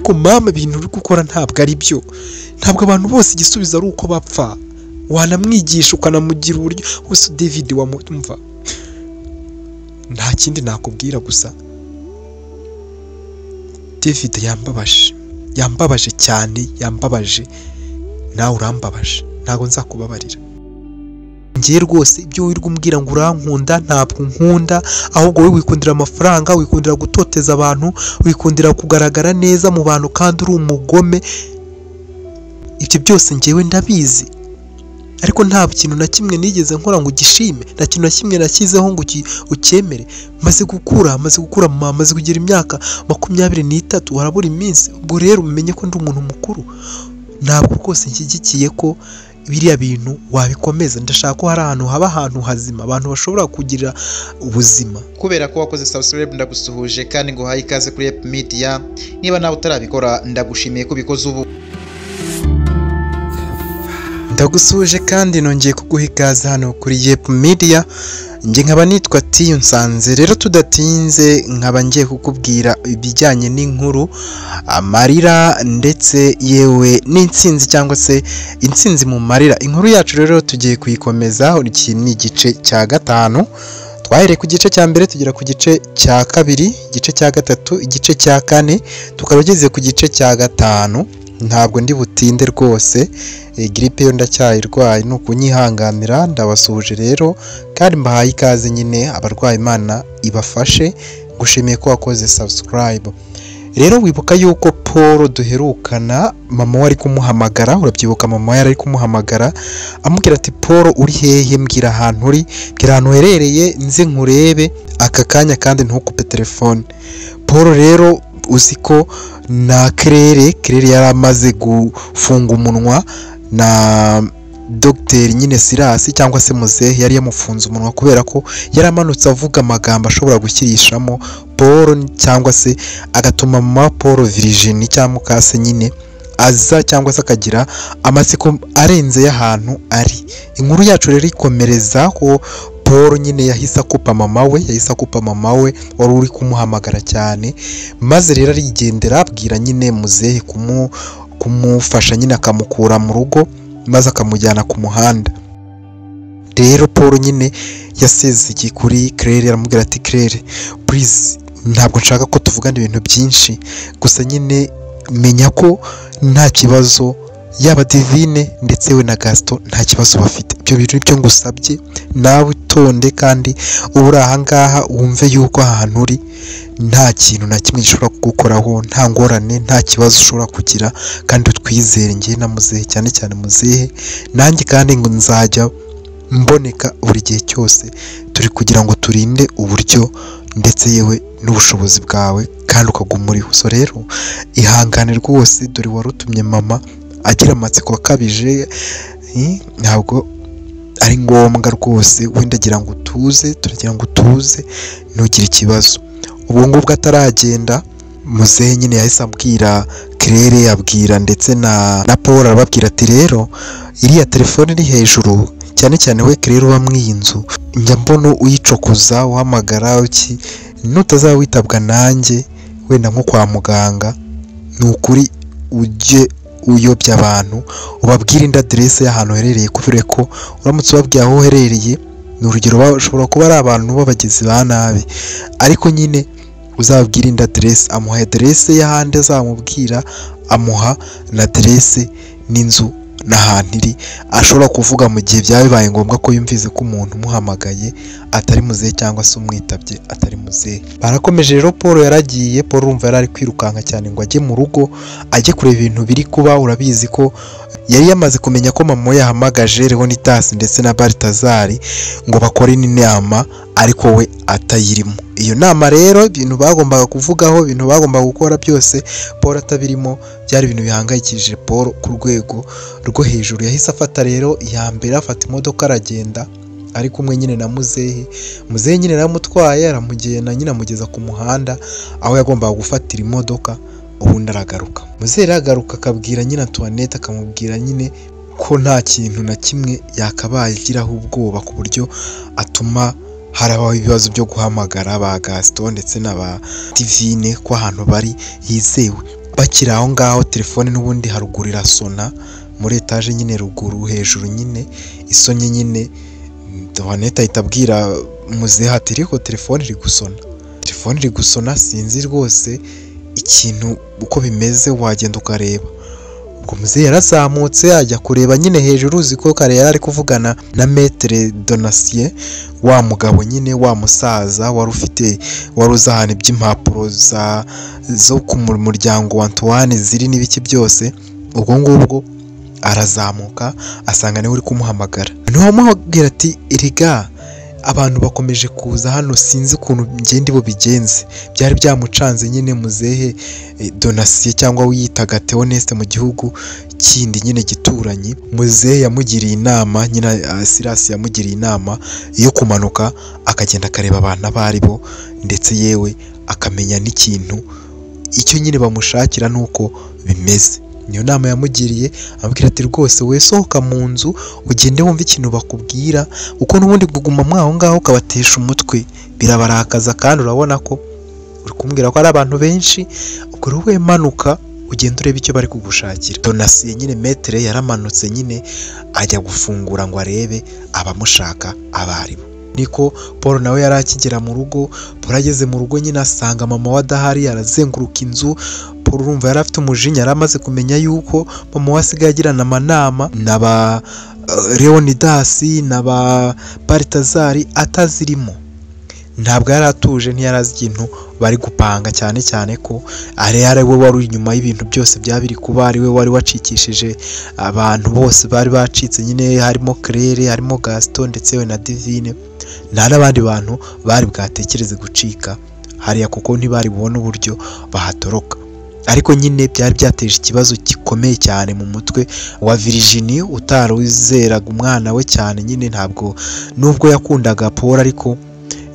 Ariko mama, ibintu uri gukora ntabwo ari byo, ntabwo abantu bose igisubizo ari uko bapfa. Wanamwigisha ukanamugira uburyo wese David wamumva. Nta kindi nakubwira, gusa David yambabaje, yambabaje cyane, yambabaje, nawe urambabaje, ntabwo nzakubabarira. Ngiye rwose ibyo wirirwa umbwira ngo urankunda, ntabwo nkunda, ahubwo wowe wikundira amafaranga, wikundira gutoteza abantu, wikundira kugaragara neza mu bantu kandi uri umugome. Ibyo byose ngewe ndabizi, ariko nta kintu na kimwe nigeze nkora ngo ugishime, nta kintu na kimwe nashyizeho ngo ucyemere. Maze gukura, maze gukura mama, maze kugira imyaka 23, harabura iminsi. Ubwo rero umenye ko ndi umuntu mukuru, ntabwo rwose nshyigikiye ko biriya bintu wabikomeza. Ndashaka ko hari ahantu haba ahantu hazima abantu bashobora kugira ubuzima. Kubera ko wakoze subscribe, ndagusuhuje kandi ngo uhaye ikaze kuri Yep Media. Niba nawe utarabikora, ndagushimiye ko ubikoze ubu. Ndagusuhuje kandi nongeye kuguha ikaze hano kuri Yep Media. Njye nkaba nitwa Tiyo Nsanze. Rero tudatinze, nkaba ngiye kukubwira ibijyanye n'inkuru, amarira ndetse yewe n'intsinzi, cyangwa se intsinzi mu marira. Inkuru yacu rero tugiye kuyikomeza, iki ni igice cya 5. Twahereye ku gice cya mbere tugera ku gice cya 2, igice cya 3, igice cya 4, tukaba tugeze ku gice cya 5. Ntabwo ndi butinde rwose, grippe yo ndacyayirwaye, ni ukunyihanganira. Ndabasuhuje rero kandi mbahaye ikaze nyine, abarwaye Imana ibafashe. Ngushimiye ko wakoze subscribe. Rero wibuka yuko Paul duherukana mama we ari kumuhamagara, urabyibuka, mama we yari ari kumuhamagara amubwira ati Paul uri hehe, mbwira ahantu uri, mbwira ahantu uherereye nze nkurebe aka kanya kandi ntukupe telefone. Paul rero uzi ko na Claire yari amaze gufunga umunwa na Dr nyine Silas cyangwa se muzehe yari yamufunze umunwa, kubera ko yaramanutse avuga amagambo ashobora gushyirishamo Paul, cyangwa se agatuma mama Paul Virginie cyangwa mukase nyine aza, cyangwa se akagira amatsiko arenze y'ahantu ari. Inkuru yacu rero ikomereza ko Paul nyine yahise akupa mama we, yahise akupa mama we wari uri kumuhamagara cyane, maze rero arigendera abwira nyine muzehe kumufasha nyine akamukura mu rugo maze akamujyana ku muhanda. Rero Paul nyine yasezeye kuri Claire, aramubwira ati Claire please, ntabwo nshaka ko tuvugana ibintu byinshi, gusa nyine menya ko nta kibazo, yaba Divine ndetse we na Gaston nta kibazo bafite. Ibyo bintu nibyo ngusabye, nawe utonde kandi uri aha ngaha wumve yuko ahantu uri nta kintu na kimwe gishobora kugukoraho, nta ngorane, nta kibazo ushobora kugira, kandi utwizere njye na muzehe, cyane cyane muzehe nanjye, kandi ngo nzajya mboneka buri gihe cyose turi kugira ngo turinde uburyo ndetse yewe n'ubushobozi bwawe kandi ukaguma uriho. So rero ihangane rwose, dore warutumye mama agira amatsiko akabije, ntabwo ari ngombwa rwose, wenda agira ngo utuze, turagira ngo utuze ntugire ikibazo. Ubwo ngubwo ataragenda, muzehe nyine yahise abwira Claire, abwira ndetse na Paul, arababwira ati rero iriya telefone iri hejuru, cyane cyane we Claire uba mu iyi nzu, njya mbona uyicokoza uhamagara uki, nutazaba witabwa nanjye wenda nko kwa muganga, ni ukuri ujye uyobya abantu ubabwire indi aderese y'ahantu uherereye, kubera ko uramutse ubabwiye aho uherereye, ni urugero bashobora kuba ari abantu b'abagizi ba nabi, ariko nyine uzababwire indi aderese. Amuha aderese y'ahandi azamubwira, amuha na aderese n'inzu n'ahantu iri, ashobora kuvuga mu gihe byaba bibaye ngombwa ko yumvise ko umuntu umuhamagaye atari muzehe cyangwa se umwitabye atari muzehe. Barakomeje rero, Paul yaragiye. Paul urumva yari ari kwirukanka cyane ngo ajye mu rugo ajye kureba ibintu biri kuba. Urabizi ko yari yamaze kumenya ko mama we yahamagaje Leonidas ndetse na Baltazar ngo bakore inama, ariko we atayirimo. Iyo nama rero ibintu bagombaga kuvugaho, ibintu bagombaga gukora byose Paul atabirimo, byari ibintu bihangayikishije Paul ku rwego rwo hejuru. Yahise afata rero iya mbere, afata imodoka aragenda ari kumwe nyine na muzehe. Muzehe nyine yaramutwaye aramugenda nyine amugeza ku muhanda aho yagombaga gufatira imodoka, ubundi aragaruka. Muzehe aragaruka akabwira nyine Antoinette, akamubwira nyine ko nta kintu na kimwe yakabaye agiraho ubwoba ku buryo atuma harabaho ibibazo byo guhamagara ba Gaston ndetse na ba Divine ko ahantu bari hizewe. Bakiri aho ngaho telefone n'ubundi haruguru irasona, muri etaje nyine ruguru hejuru nyine isonye nyine. Antoinette ahita abwira muzehe ati ariko telefone iri gusona, telefone iri gusona, sinzi rwose ikintu uko bimeze, wagenda ukareba. Ubwo muzehe yarazamutse ajya kureba nyine hejuru, uzi ko kare yari ari kuvugana na Maître Donatien, wa mugabo nyine wa musaza wari ufite wari uzi ahantu iby'impapuro zo ku muryango wa Antoine ziri n'ibiki byose. Ubwo ngubwo arazamuka asanga niwe uri kumuhamagara, niwe amubwira ati erega abantu bakomeje kuza hano, sinzi ukuntu ngende bubigenze. Byari byamucanze nyine muzehe Donatien cyangwa wiyitaga Theoneste mu gihugu kindi nyine gituranye. Muzehe yamugiriye inama nyine, Silas yamugiriye inama yo kumanuka akagenda akareba abantu abo ari bo, ndetse yewe akamenya n'ikintu icyo nyine bamushakira nuko bimeze. Niyo nama yamugiriye, amubwira ati rwose we sohoka mu nzu ugende wumve ikintu bakubwira, kuko n'ubundi kuguma mwaho ngaho ukabatesha umutwe birabarakaza, kandi urabona ko uri kumbwira ko ari abantu benshi. Ubwo rero we manuka ugende urebe icyo bari kugushakira. Donatien nyine Maître yaramanutse nyine ajya gufungura ngo arebe abamushaka abaribo. Niko Paul nawe yari akigera mu rugo. Paul ageze mu rugo nyine asanga mama we adahari, arazenguruka inzu. Paul urumva yari afite umujinya, yari amaze kumenya yuko mama we asigaye agirana amanama na ba Leonidas na ba Baltazar atazirimo. Ntabwo yari atuje, ntiyari azi ikintu bari gupanga, cyane cyane ko ari we wari inyuma y'ibintu byose byaba biri kuba, ari we wari wacikishije abantu bose bari bacitse nyine, harimo Claire, harimo Gaston ndetse we na Divine, nta n'abandi bantu bari bwatekereze gucika hariya, kuko ntibari bubone uburyo bahatoroka. Ariko nyine byari byateje ikibazo gikomeye cyane mu mutwe wa Virginie utari wizeraga umwana we cyane nyine. Ntabwo nubwo yakundaga Paul, ariko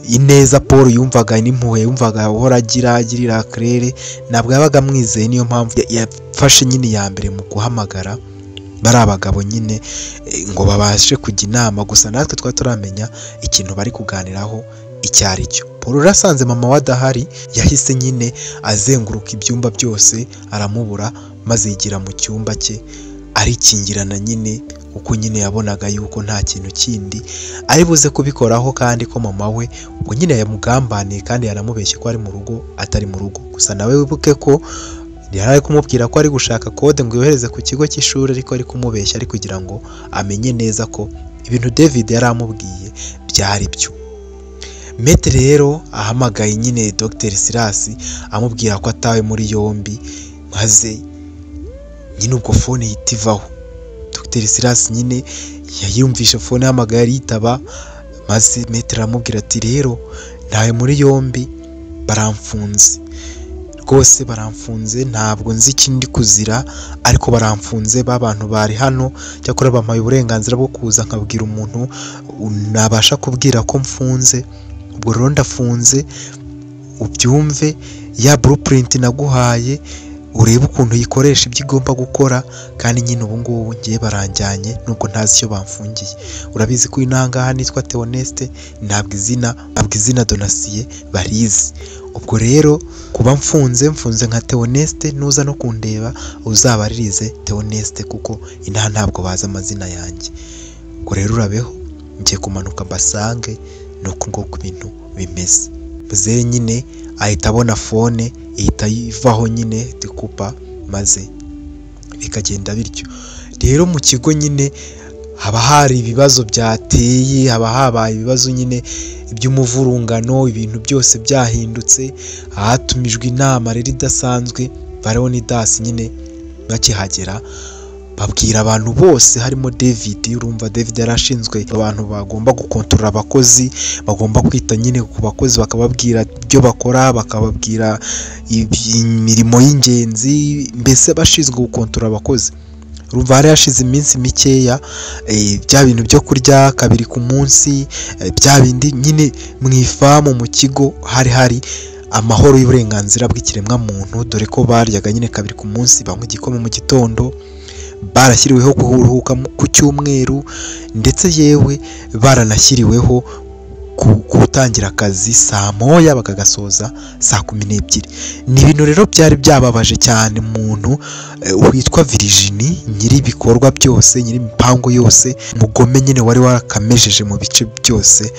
ineza Paul yumvaga n'impuhwe yumvaga ahora agirira Claire ntabwo yabaga amwizeye. Niyo mpamvu yafashe nyine iya mbere mu guhamagara bari abagabo nyine ngo babashe kujya inama. Gusa natwe twari turamenya ikintu bari kuganiraho icyo ari cyo. Paul urasanze mama we adahari, yahise nyine azenguruka ibyumba byose aramubura, maze yigira mu cyumba cye arikingirana nyine, kuko nyine yabonaga yuko nta kintu kindi ari buze kubikoraho, kandi ko mama we ubwo nyine yamugambaniye kandi yanamubeshye ko ari mu rugo atari mu rugo. Gusa nawe wibuke ko yari ari kumubwira ko ari gushaka kode ngo yohereze ku kigo cy'ishuri, ariko ari kumubeshya ari kugira ngo amenye neza ko ibintu David yari amubwiye byari byo. Maître rero ahamagaye nyine Dr Silas amubwira ko atawe muri yombi, maze nyine ubwo phone ihita ivaho. Dr Silas nyine yayumvishe phone yahamagaye aritaba, maze Maître aramubwira ati rero ntawe muri yombi, baramfunze rwose, baramfunze, ntabwo nzi ikindi kuzira, ariko baramfunze. Ba bantu bari hano cyakora bampaye uburenganzira bwo kuza nkabwira umuntu nabasha kubwira ko mfunze. Ubwo rero ndafunze, ubyumve, ya blueprint naguhaye urebe ukuntu yikoresha ibyo igomba gukora, kandi nyine ubu ngubu ngiye baranjyanye nubwo ntazi icyo bamfungiye. Urabizi ko inangaha nitwa Theoneste, ntabwo izina Donatien barizi. Ubwo rero kuba mfunze nka Theoneste, nuza no kundeba uzabaririze Theoneste, kuko inaha ntabwo bazi amazina yanjye. Ubwo rero urabeho, ngiye kumanuka mbasange, nuko nguko ibintu bimeze. Muzehe nyine ahita abona phone ihita ivaho nyine dikupa, maze bikagenda bityo. Rero mu kigo nyine haba hari ibibazo byateye, haba habaye ibibazo nyine by'umuvurungano, ibintu byose byahindutse. Hatumijwe inama rero idasanzwe, ba Leonidas nyine bakihagera babwira abantu bose harimo David. Urumva David yarashinzwe abantu bagomba gukontorora abakozi, bagomba kwita nyine ku bakozi, bakababwira ibyo bakora, bakababwira imirimo y'ingenzi, mbese bashinzwe gukontorora abakozi. Urumva hari hashize iminsi mikeya, bya bintu byo kurya kabiri ku munsi, bya bindi nyine mu ifamu mu kigo hari hari amahoro y'uburenganzira bw'ikiremwa muntu, dore ko baryaga nyine kabiri ku munsi, banywa igikoma mu gitondo, barashyiriweho kuruhuka ku cyumweru, ndetse yewe baranashyiriweho gutangira akazi saa 1 bakagasoza saa 12. Ni ibintu rero byari byababaje cyane umuntu witwa Virginie, nyiri ibikorwa byose, nyiri imipango yose, mugome nyine wari warakamejeje mu bice byose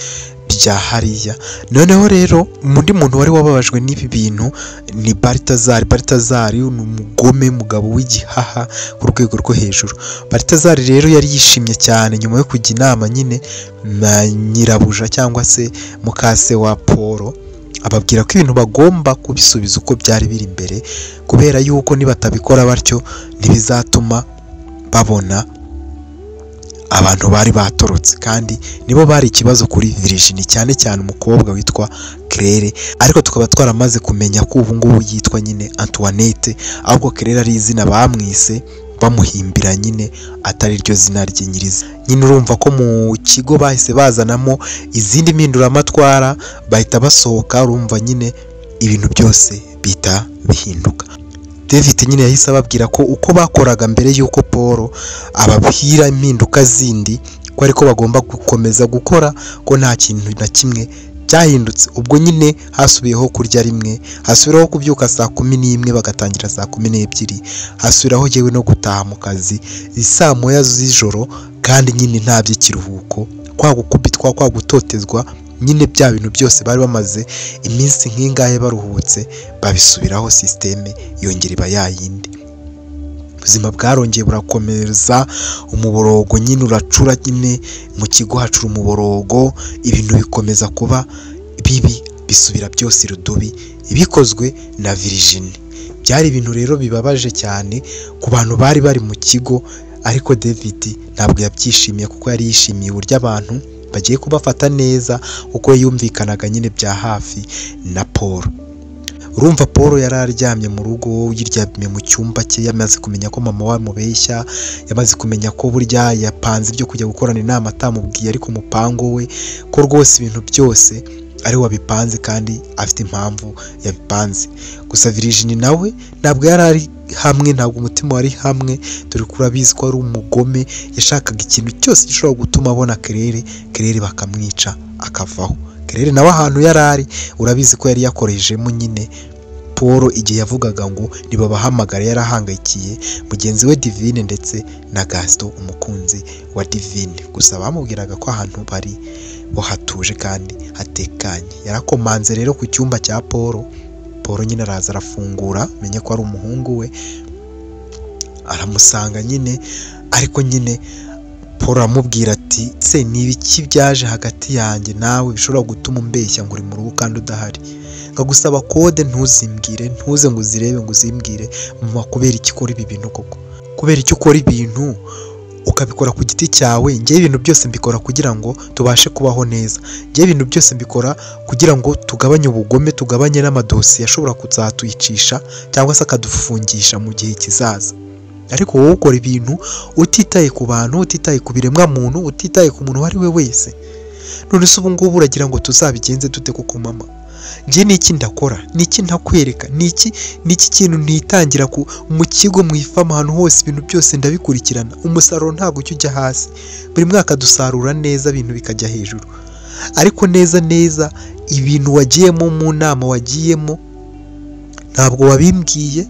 bya hariya. Noneho rero undi muntu wari wababajwe n'ibi bintu ni Baltazar. Baltazar ni umugome, mugabo w'igihaha ku rwego rwo hejuru. Baltazar rero yari yishimye cyane nyuma yo kujya inama nyine na nyirabuja cyangwa se mukase wa Paul, ababwira ko ibintu bagomba kubisubiza uko byari biri imbere, kubera yuko nibatabikora batyo ntibizatuma babona abantu bari batorotse, kandi nibo bari ikibazo kuri Virginie, cyane cyane umukobwa witwa Claire. Ariko tukaba twaramaze kumenya ko ubu ngubu yitwa nyine Antoinette, ahubwo Claire ari izina bamwise bamuhimbira nyine atari ryo zina rye nyiriza. Nyine urumva ko mu kigo bahise bazanamo izindi mpinduramatwara, bahita basohoka, urumva nyine ibintu byose bita bihinduka. David nyine yahise ababwira ko uko bakoraga mbere y'uko Paul ababwira impinduka zindi, ko ariko bagomba gukomeza gukora, ko nta kintu na kimwe cyahindutse. Ubwo nyine hasubiyeho kurya rimwe, hasubiraho kubyuka saa 11 bagatangira saa 12, hasubiraho yewe no gutaha mu kazi saa 1 z'ijoro, kandi nyine nta by'ikiruhuko, kwa gukubitwa, kwa gutotezwa, nyine bya bintu byose bari bamaze iminsi nk'ingahe baruhutse babisubiraho, systeme yongera iba yayindi. Ubuzima bwarongeye burakomeza, umuborogo nyine uracura, nyine mu kigo hacura umuborogo, ibintu bikomeza kuba bibi, bisubira byose irudubi, bikozwe na Virginie. Byari ibintu rero bibabaje cyane ku bantu bari bari mu kigo, ariko David ntabwo yabyishimiye, kuko yari yishimiye uburyo abantu bagiye kubafata neza, kuko yumvikanaga nyine bya hafi na Paul. Urumva Paul yari aryamye mu rugo, yiryamye mu cyumba cye, yamaze kumenya ko mama we amubeshya, yamaze kumenya ko burya yapanze ibyo kujya gukorana inama atamubwiye, ariko umupango we ko rwose ibintu byose ari wabipanze kandi afite impamvu yabipanze. Gusa Virginie nawe ntabwo yari ari hamwe, ntabwo umutima wari hamwe, dore ko urabizi ko ari umugome, yashakaga ikintu cyose gishobora gutuma abona Claire, Claire bakamwica akavaho. Claire nawe ahantu yari ari urabizi ko yari yakorejemo nyine Paul igihe yavugaga ngo nibabahamagara, yarahangayikiye mugenzi we Divine ndetse na Gaston umukunzi wa Divine. Gusa bamubwiraga ko ahantu bari bo hatuje kandi hatekanye. Yarakomanze rero ku cyumba cya Paul, Paul nyine araza arafungura, menye ko ari umuhungu we, aramusanga nyine, ariko nyine Paul aramubwira ati se ni ibiki byaje hagati yanjye nawe bishobora gutuma umbeshya ngo uri mu rugo kandi udahari? Nkagusaba kode ntuzimbwire, ntuze ngo uzirebe ngo uzimbwire, mama kubera iki ukora ibi bintu koko? Kubera iki ukora ibintu ukabikora ku giti cyawe? Njye ibintu byose mbikora kugira ngo tubashe kubaho neza, njye ibintu byose mbikora kugira ngo tugabanye ubugome, tugabanye n'amadosiye ashobora kuzatwicisha cyangwa se akadufungisha mu gihe kizaza. Ariko wowe ukora ibintu utitaye ku bantu, utitaye ku biremwa muntu, utitaye ku muntu uwo ari we wese. None se ubu ngubu uragira ngo tuzabigenze dute koko mama? Njye niki ndakora, niki ntakwereka, niki kintu ntitangira ku mu kigo, mu ifamu, ahantu hose ibintu byose ndabikurikirana, umusaruro ntabwo ujya hasi, buri mwaka dusarura neza, ibintu bikajya hejuru. Ariko neza neza ibintu wagiyemo mu nama wagiyemo ntabwo wabimbwiye.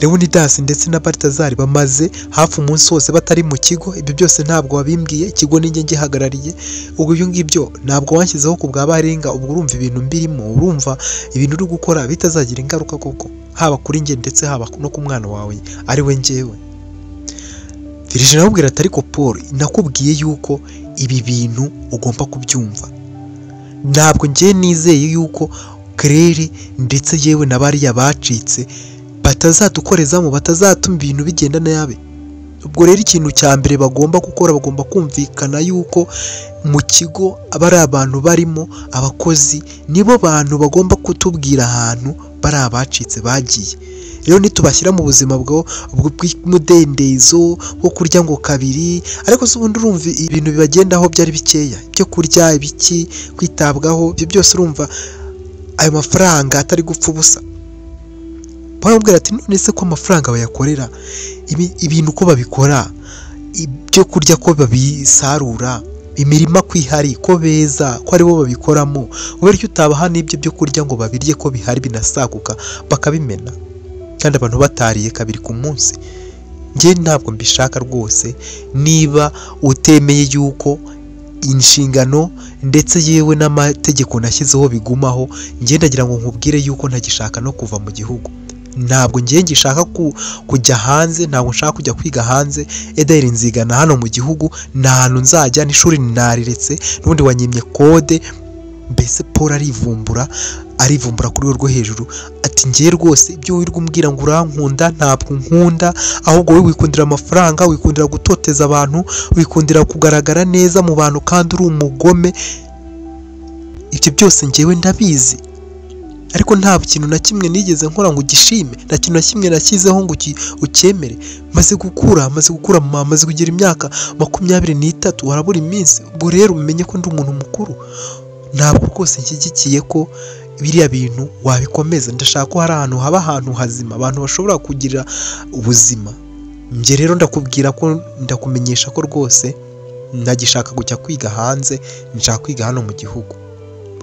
Leonidas ndetse na Baltazar bamaze hafi umunsi wose batari mu kigo, ibyo byose ntabwo wabimbwiye, ikigo ninjye ngihagarariye, ubwo ibyo ngibyo ntabwo wanshyizeho ku bwa barenga. Ubwo urumva ibintu mbirimo, urumva ibintu uri gukora bitazagira ingaruka koko, haba kuri njye ndetse haba no ku mwana wawe ari we njyewe. Virginie aramubwira ati ariko Paul, nakubwiye yuko ibi bintu ugomba kubyumva, ntabwo njye nizeye yuko Claire ndetse yewe na bariya bacitse batazadukorezamo, batazatuma ibintu bigenda nabi. Ubwo rero ikintu cya mbere bagomba gukora, bagomba kumvikana yuko mu kigo bari abantu barimo abakozi, nibo bantu bagomba kutubwira ahantu bari abacitse bagiye. Rero nitubashyira mu buzima bw'umudendezo wo kurya ngo kabiri, ariko se ubundi urumva ibintu bibagendaho byari bikeya, ibyo kurya, ibiki, kwitabwaho, ibyo byose urumva ayo mafaranga atari gupfa ubusa. Baramubwira ati none se ko amafaranga bayakorera ibintu ko babikora, ibyo kurya ko babisarura, Imirima kwihari ko beza ko aribo babikoramo, kubera icyo utabaha n'ibyo byo kurya ngo babirye ko bihari binasaguka bakabimena, kandi abantu batariye kabiri ku munsi. Njye ntabwo mbishaka rwose. Niba utemeye yuko inshingano ndetse yewe n'amategeko nashyizeho bigumaho, njye ndagira ngo nkubwire yuko ntagishaka no kuva mu gihugu. Ntabwo ngiye ngishaka kujya hanze, ntabwo nshaka kujya kwiga hanze. Edaheri nzigana hano mu gihugu, nta hantu nzajya, n'ishuri nariretse, n'ubundi wanyimye kode. Mbese Paul arivumbura, arivumbura kuri rwo hejuru, ati ngiye rwose ibyo wirirwa umbwira ngo urankunda, ntabwo nkunda, ahubwo wowe wikundira amafaranga, wikundira gutoteza abantu, wikundira kugaragara neza mu bantu kandi uri umugome. Ibyo byose ngewe ndabizi, ariko nta kintu na kimwe nigeze nkora ngo ugishime, nta kintu na kimwe nashyizeho ngo ucyemere. Maze gukura, mama, maze kugira imyaka 23, warabura iminsi. Ubwo rero umenye ko ndi umuntu mukuru, ntabwo rwose nshyigikiye ko biriya bintu wabikomeza. Ndashaka ko hari ahantu haba ahantu hazima abantu bashobora kugira ubuzima. Njye rero ndakubwira ko, ndakumenyesha ko rwose ntagishaka kujya kwiga hanze, nshaka kwiga hano mu gihugu.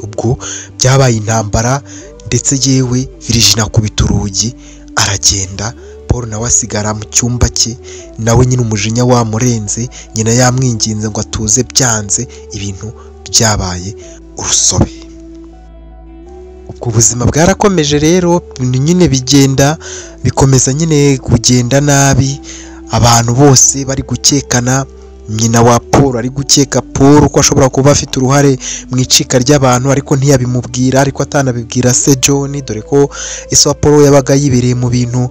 Ubwo byabaye intambara, ndetse yewe Virginie akubita urugi aragenda. Paul nawe asigara mu cyumba cye, nawe nyine umujinya wamurenze, nyina yamwinginze ngo atuze, byanze, ibintu byabaye urusobe. Ubwo buzima bwarakomeje rero, nyine bigenda bikomeza nyine kugenda nabi, abantu bose bari gukekana. Nyina wa Paul ari gukeka Paul ko ashobora kuba afite uruhare mu icika ry'abantu, ariko ntiyabimubwira, ariko atanabibwira se John, dore ko ese wa Paul yabaga yibereye mu bintu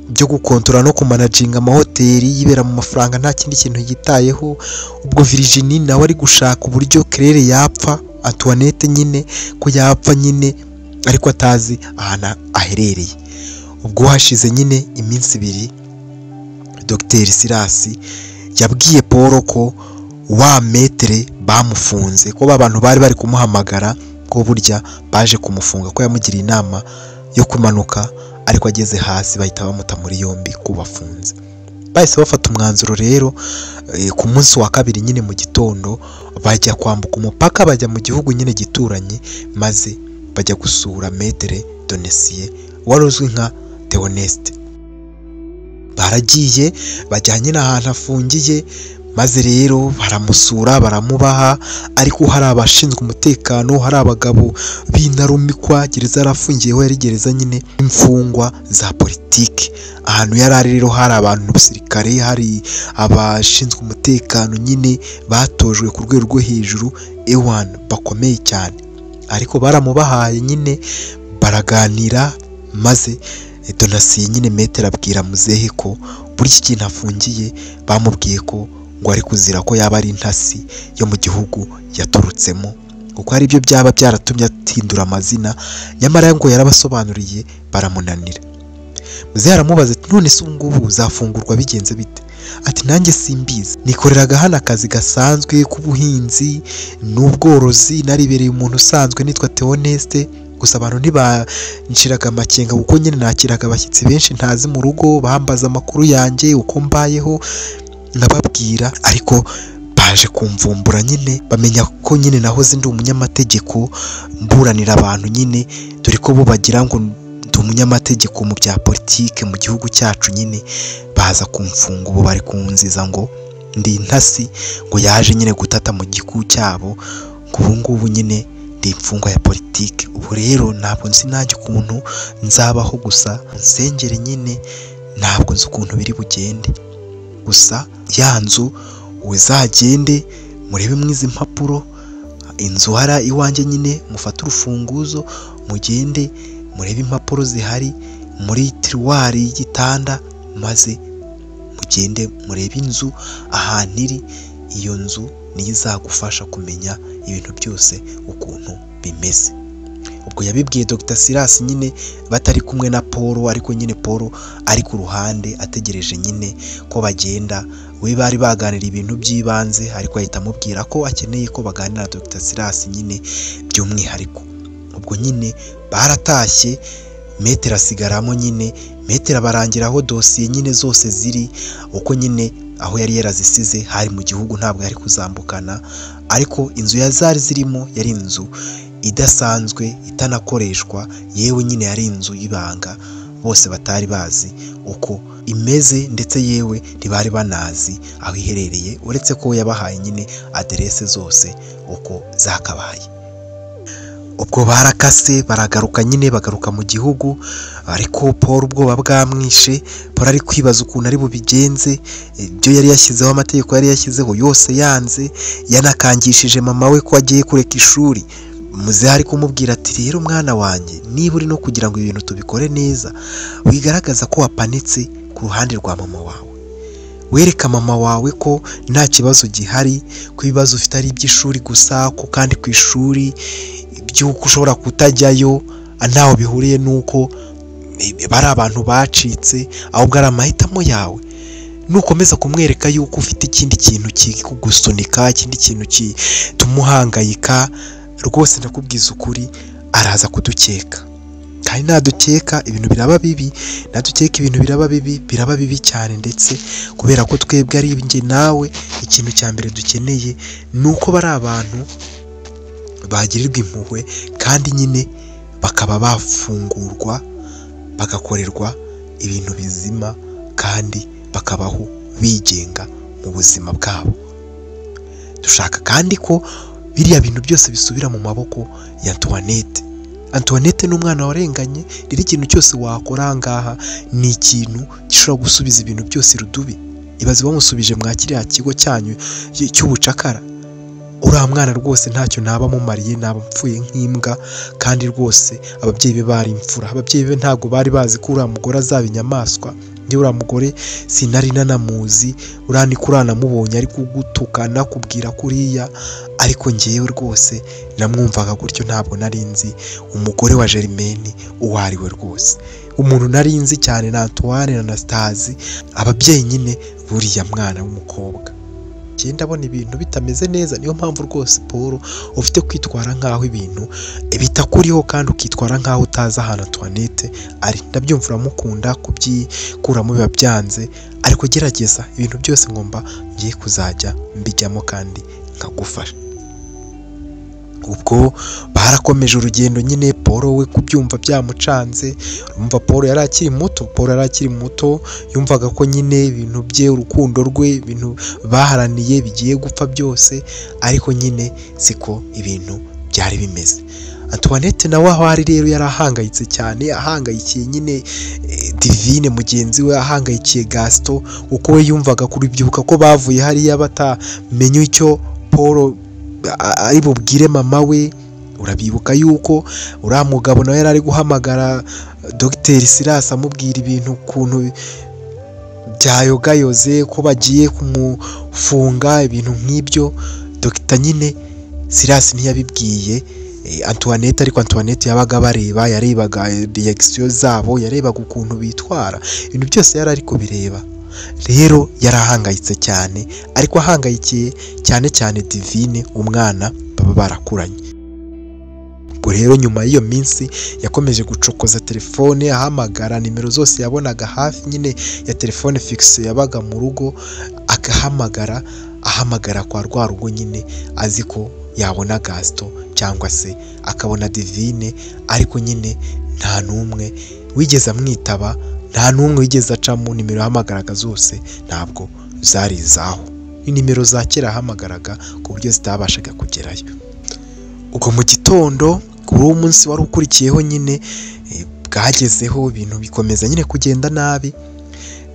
byo gukontora no kumanaginga amahoteli, yibera mu mafaranga nta kindi kintu yitayeho. Ubwo Virginie nawe ari gushaka uburyo Claire yapfa, Antoinette nyine ko yapfa nyine, ariko atazi ahantu aherereye. Ubwo hashize nyine iminsi 2, Dr Silas yabwiye Paul ko wa metere bamufunze, ko abantu bari bari kumuhamagara ko burya baje kumufunga, ko yamugiriye inama yo kumanuka, ariko ageze hasi bahita bamuta muri yombi kubafunze. Bahise bafata umwanzuro rero ku munsi wa 2 nyine mu gitondo bajya kwambuka umupaka, bajya mu gihugu nyine gituranye, maze bajya gusura metere Donesiye wari uzwi nka Theoneste. Baragiye bajyanye n'ahantu afungiye, maze rero baramusura baramubaha, ariko hari abashinzwe umutekano, hari abagabo b'intarumikwa. Gereza yarafungiyeho yari gereza nyine imfungwa za politiki. Ahantu yari ari rero hari abantu b'abasirikare, hari abashinzwe umutekano nyine batojwe ku rwego rwo hejuru, ewan bakomeye cyane, ariko baramubahaye nyine baraganira. Maze Donasiye nyine metere abwira muzehe ko buri kintu afungiye bamubwiye ko ngo ari kuzira ko yaba ari intasi yo mu gihugu yaturutsemo, kuko ari byo byaba byaratumye atindura amazina, nyamara ngo yarabasobanuriye baramunanira. Muzehe aramubaza ati none se ubu ngubu uzafungurwa bigenze bite? Ati nanjye simbizi, nikoreraga hano akazi gasanzwe k'ubuhinzi n'ubworozi, naribereye umuntu usanzwe nitwa Theoneste, gusa abantu ntibanshiraga amakenga kuko nyine nakiraga abashyitsi benshi ntazi mu rugo, bambaza amakuru yanjye uko mbayeho nkababwira, ariko baje kumvumbura nyine bamenya ko nyine nahoze ndi umunyamategeko mburanira abantu nyine, dore ko bo bagira ngo ndi umunyamategeko mu bya politike mu gihugu cyacu nyine, baza kumfunga. Ubu bari kunziza ngo ndi intasi, ngo yaje nyine gutata mu gihugu cyabo, ngo ubu ngubu nyine ndi imfungwa ya politike. Ubu rero ntabwo nzi nanjye ukuntu nzabaho, gusa nsengere nyine ntabwo nzi ukuntu biri bugende, gusa ya nzu uzagende murebe mwizi mpapuro, inzu hara iwanjye nyine, mufate urufunguzo mugende murebe impapuro zihari muri tiruwari y'igitanda, maze mugende murebe inzu ahantu iri. Iyo nzu niyo izagufasha kumenya ibintu byose ukuntu bimeze. Ubwo yabibwiye Dr Silas nyine batari kumwe na Paul, ariko nyine Paul ari ku ruhande ategereje nyine ko bagenda. We bari baganira ibintu by'ibanze, ariko ahita amubwira ko akeneye ko baganira na Dr Silas nyine by'umwihariko. Ubwo nyine baratashye, metero asigaramo nyine, metero abarangiraho dosiye nyine zose ziri, uko nyine Aho yari yarazisize hari mu gihugu, ntabwo yari kuzambukana, ariko inzu ya zari zirimo yari inzu idasanzwe itanakoreshwa, yewe nyine yari inzu y'ibanga bose batari bazi uko imeze, ndetse yewe ntibari banazi aho iherereye, uretse ko yabahaye nyine aderese zose uko zakabaye. Ubwo barakase baragaruka nyine, bagaruka mu gihugu, ariko Paul ubwoba bwamwishe. Paul ari kwibaza ukuntu ari bubigenze, ibyo yari yashyizeho, amategeko yari yashyizeho yose yanze, yanakangishije mama we ko agiye kureka ishuri. Muzehe ari kumubwira ati rero mwana wanjye, niba uri no kugira ngo ibintu tubikore neza, wigaragaza ko wapanitse ku ruhande rwa mama wawe, wereka mama wawe ko nta kibazo gihari, ko ibibazo ufite ari iby'ishuri gusa, ko kandi ku ishuri by'uko ushobora kutajyayo ntaho bihuriye n'uko bari abantu bacitse, ahubwo ari amahitamo yawe. Nukomeza kumwereka yuko ufite ikindi kintu kikugusunika, ikindi kintu gituma uhangayika, rwose ndakubwiza ukuri araza kudukeka, kandi nadukeka ibintu biraba bibi, nadukeka ibintu biraba bibi, biraba bibi cyane, ndetse kubera ko twebwe ari njye nawe, ikintu cya mbere dukeneye ni uko bari abantu bagirirwa impuhwe, kandi nyine bakaba bafungurwa, bagakorerwa ibintu bizima, kandi bakabaho bigenga mu buzima bwabo. Dushaka kandi ko biriya bintu byose bisubira mu maboko ya Antoinette. Antoinette ni umwana warenganye, rero ikintu cyose wakora aha ngaha ni ikintu gishobora gusubiza ibintu byose irudubi. Ibaze bamusubije mwa kiriya kigo cyanyu cy'ubucakara, uriya mwana rwose ntacyo naba mumariye, naba mpfuye nk'imbwa. Kandi rwose ababyeyi be bari imfura, ababyeyi be ntabwo bari bazi ko uriya mugore azaba inyamaswa. Njye uriya mugore sinari nanamuzi, uriya niko uranamubonye ari kugutuka nakubwira kuriya, ariko njyewe rwose namwumvaga gutyo, ntabwo nari nzi umugore wa Germaine uwo ari we rwose. Umuntu nari nzi cyane na Antoine na Anastase, ababyeyi nyine buriya mwana w'umukobwa. Njye ndabona ibintu bitameze neza, niyo mpamvu rwose Paul ufite kwitwara nk'aho ibintu bitakuriho, kandi ukitwara nk'aho utazi ahantu Antoinette ari. Ndabyumva uramukunda, kubyikuramo biba byanze, ariko gerageza ibintu byose ngomba ngiye kuzajya mbijyamo kandi nkagufasha. Ubwo barakomeje urugendo nyine, Paul we kubyumva byamucanze. Urumva Paul yari akiri muto, Paul yari akiri muto, yumvaga ko nyine ibintu bye, urukundo rwe, ibintu baharaniye bigiye gupfa byose, ariko nyine siko ibintu byari bimeze. Antoinette nawe aho ari rero yari ahangayitse cyane, ahangayikiye nyine Divine mugenzi we, ahangayikiye Gaston, kuko we yumvaga kuribyibuka ko bavuye hariya batamenye icyo Paul ari bubwire mama we. Urabibuka yuko uriya mugabo nawe yari ari guhamagara Dr Silas amubwira ibintu ukuntu byayogayoze, ko bagiye kumufunga, ibintu nk'ibyo. Dr nyine Silas ntiyabibwiye Antoinette, ariko Antoinette yabaga bareba, yarebaga reaction zabo, yarebaga ukuntu bitwara, ibintu byose yari ari kubireba. Rero yarahangayitse cyane, ariko ahangayikiye cyane cyane Divine, umwana baba barakuranye. Ubwo rero nyuma y'iyo minsi yakomeje gucokoza telefone, ahamagara nimero zose yabonaga hafi nyine ya telefone fixe yabaga mu rugo, agahamagara, ahamagara kwa rwa rugo nyine azi ko yabona Gaston cyangwa se akabona Divine, ariko nyine nta n'umwe wigeze amwitaba, nta n'umwe wigeze acamo. Nimero yahamagaraga zose ntabwo zari izaho, ni nimero za kera yahamagaraga ku buryo zitabashaga kugerayo. Ubwo mu gitondo kuri uwo munsi wari ukurikiyeho nyine bwagezeho, ibintu bikomeza nyine kugenda nabi.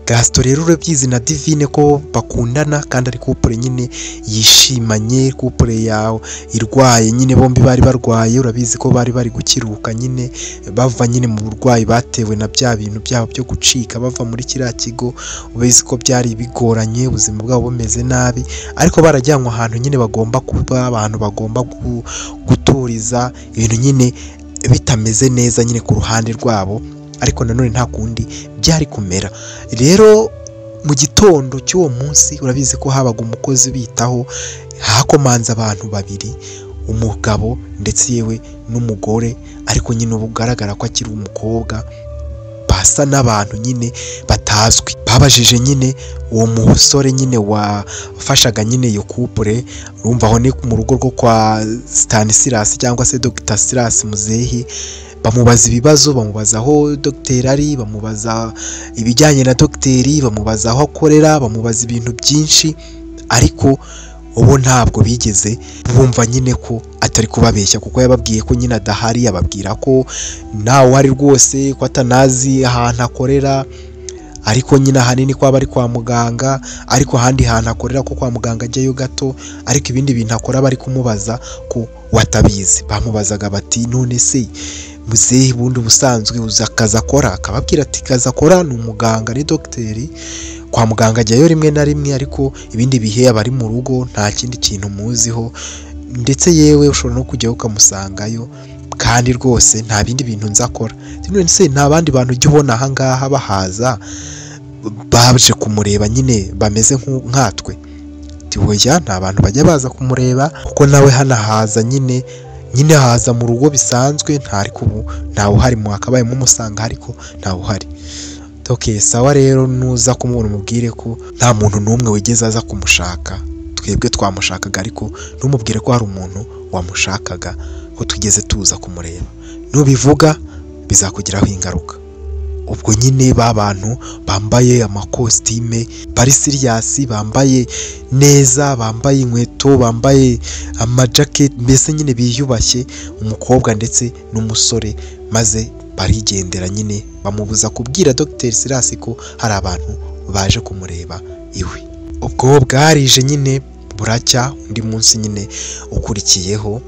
Gaston rero urabyizi na Divine ko bakundana, kandi ari couple nyine yishimanye, couple yawe irwaye nyine, bombi bari barwaye, urabizi ko bari bari gukiruka nyine, bava nyine mu burwayi batewe na bya bintu byabo byo gucika, bava muri kiriya kigo, ubizi ko byari bigoranye, ubuzima bwabo bumeze nabi, ariko barajyanwe ahantu nyine bagomba kuba, abantu bagomba guturiza, ibintu nyine bitameze neza nyine ku ruhande rwabo, ariko nanone nta kundi byari kumera. Rero mu gitondo cy'uwo munsi urabizi ko habaga umukozi bitaho, hakomanze abantu babiri, umugabo ndetse yewe n'umugore, ariko nyine ubu ugaragara ko akiri umukobwa. basa n'abantu nyine batazwi. Babajije nyine uwo musore nyine wafashaga nyine iyo couple, urumva aho ni mu rugo rwo kwa Stanislas cyangwa se Dr Silas Muzehe. Bamubaza ibibazo, bamubaza aho dogiteri ari, bamubaza ibijyanye na dogiteri, bamubaza aho akorera, bamubaza ibintu byinshi, ariko ubu ntabwo bigeze bumva nyine ko atari kubabeshya, kuko yababwiye ko nyine adahari, ababwira ko ntawe uhari rwose, ko atanazi ahantu akorera, ariko nyine ahanini ko aba ari kwa muganga, ariko ahandi hantu akorera ko kwa muganga ajyayo gato, ariko ibindi bintu akora bari kumubaza ko watabizi. Bamubazaga bati none se muzehe bundi ubusanzwe uzi akazi akora? Akababwira ati akazi akora ni umuganga, ni dogiteri, kwa muganga ajyayo rimwe na rimwe, ariko ibindi bihe aba ari mu rugo, nta kindi kintu muziho, ndetse yewe ushobora no kujyayo ukamusangayo, kandi rwose nta bindi bintu nzi akora. None se nta bandi bantu ujya ubona aha ngaha bahaza baje kumureba nyine bameze nkatwe? Oya, nta bantu bajya baza kumureba, kuko nawe hano haza nyine haza mu rugo bisanzwe, ariko ubu ntawe uhari, mwakabaye mumusanga ariko ntawe uhari. Okay, sawa rero nuza kumubona umubwire ko nta muntu n'umwe wigeze aza kumushaka, twebwe twamushakaga, ariko ntumubwire ko hari umuntu wamushakaga, ko tugeze tuza kumureba. Nubivuga bizakugiraho ingaruka. Ubwo nyine ba bantu bambaye amakositime bari siriyasi, bambaye neza, bambaye inkweto, bambaye amajaketi, mbese nyine biyubashye, umukobwa ndetse n'umusore, maze barigendera nyine, bamubuza kubwira Dr Silas ko hari abantu baje kumureba iwe. Ubwo bwarije nyine buracya, undi munsi nyine ukurikiyeho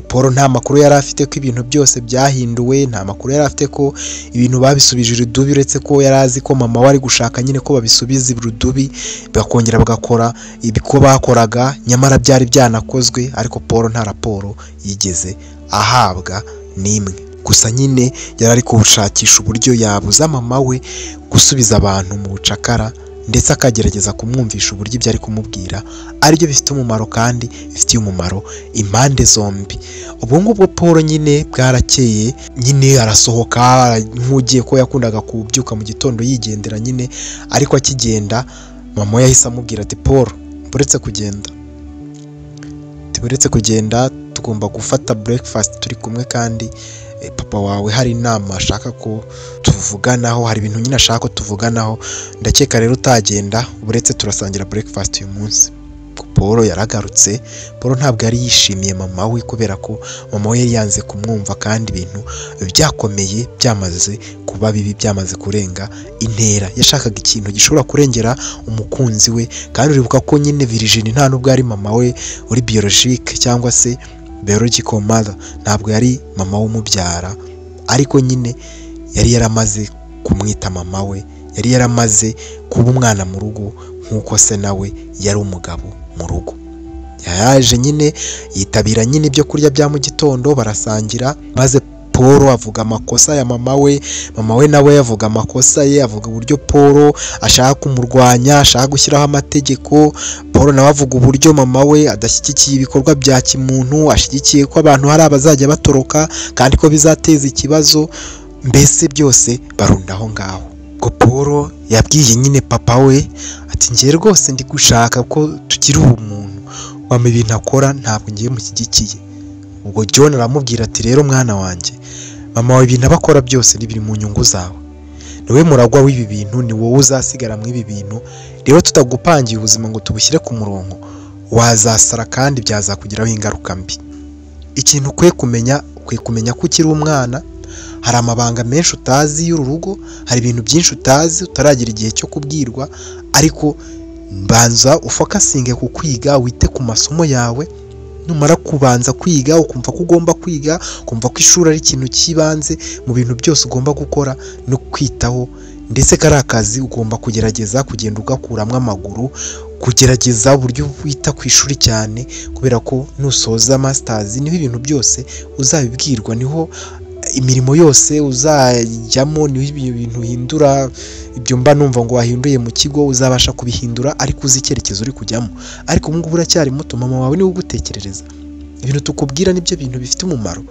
Paul nta makuru yari afite ko ibintu byose byahinduwe, nta makuru yari afite ko ibintu babisubije irudubi, uretse ko yari azi ko mama we ari gushaka nyine ko babisubiza irudubi bakongera bagakora ibiko bakoraga, nyamara byari byanakozwe, ariko Paul nta raporo yigeze ahabwa n'imwe. Gusa nyine yari ari gushakisha uburyo yabuza mama we gusubiza abantu mu bucakara, ndetse akagerageza kumwumvisha uburyo ibyo ari kumubwira aribyo bifite umumaro kandi bifitiye umumaro impande zombi. Ubwo ngubwo Paul nyine bwarakeye nyine arasohoka nk'ugiye ko yakundaga kubyuka mu gitondo yigendera nyine, ariko akigenda mama yahise amubwira ati Paul, buretse kugenda, buretse kugenda, tugomba gufata breakfast turi kumwe, kandi papa wawe hari inama ashaka ko tuvuganaho, hari ibintu nyine ashaka ko tuvuganaho, ndakeka rero utagenda, uretse turasangira breakfast uyu munsi. Paul yaragarutse. Paul ntabwo yari yishimiye mama we, kubera ko mama we yari yanze kumwumva, kandi ibintu byakomeye byamaze kuba bibi, byamaze kurenga intera. Yashakaga ikintu gishobora kurengera umukunzi we, kandi uribuka ko nyine Virginie nta nubwo ari mama we uri biologique cyangwa se biological mother, ntabwo yari mama w'umubyara, ariko nyine yari yaramaze kumwita mama we, yari yaramaze kuba umwana mu rugo nk'uko se nawe yari umugabo mu rugo. Yaje nyine yitabira nyine ibyo kurya bya mu gitondo, barasangira, maze Paul avuga amakosa ya mama we, mama we nawe avuga amakosa ye, avuga uburyo Paul ashaka kumurwanya, ashaka gushyiraho amategeko. Paul nawe avuga uburyo mama we adashyigikiye ibikorwa bya kimuntu, ashyigikiye ko abantu hari abazajya batoroka kandi ko bizateza ikibazo, mbese byose barunda aho ngaho. Ubwo Paul yabwiye nyine papa we ati ngiye rwose ndi gushaka ko tugira ubumuntu, wama ibintu akora ntabwo ngiye mushyigikiye. Ubwo John aramubwira ati rero mwana wanjye, mama wawe ibintu abakora byose ni biri mu nyungu zawe, niwe muragwa w'ibi bintu, ni wowe uzasigara mu ibi bintu, rero tutagupangiye ubuzima ngo tubushyire ku murongo wazasara kandi byazakugiraho ingaruka mbi. Ikintu ukwiye kumenya, ukwiye kumenya ko ukiri umwana, hari amabanga menshi utazi y'uru rugo, hari ibintu byinshi utazi utaragira igihe cyo kubwirwa, ariko banza ufokasinge ku kwiga, wite ku masomo yawe. Numara kubanza kwiga ukumva ko ugomba kwiga, ukumva ko ishuri ari ikintu cy'ibanze mu bintu byose ugomba gukora no kwitaho, ndetse kari akazi ugomba kugerageza kugenda ugakuramo amaguru, kugerageza uburyo wita ku ishuri cyane, kubera ko nusoza masters niho ibintu byose uzabibwirwa, niho imirimo yose uzajyamo, niho ibintu uhindura, ibyo mba numva ngo wahinduye mu kigo uzabasha kubihindura ariko uzi icyerekezo uri kujyamo. Ariko ubu ngubu uracyari muto, mama wawe niwe ugutekerereza, ibintu tukubwira nibyo bintu bifite umumaro.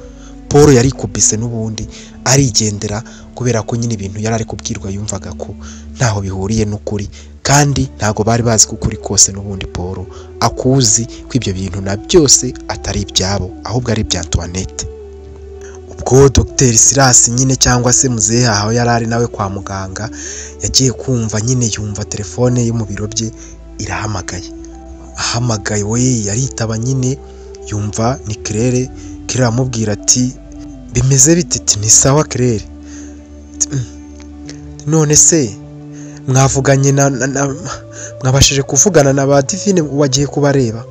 Paul yarikubise n'ubundi arigendera, kubera ko nyine ibintu yari ari kubwirwa yumvaga ko ntaho bihuriye n'ukuri, kandi ntago bari bazi ko ukuri kose n'ubundi Paul akuzi ko ibyo bintu na byose atari ibyabo ahubwo ari ibya Antoinette. Ubwo Dr Silas nyine cyangwa se muzehe aho yari ari nawe kwa muganga, yagiye kumva nyine yumva telefone yo mu biro bye irahamagaye. Ahamagaye we yaritaba nyine, yumva ni Claire. Claire amubwira ati bimeze bite? Ni sawa Claire. None se mwavuganye na mwabashije kuvugana na ba Divine wagiye kubareba?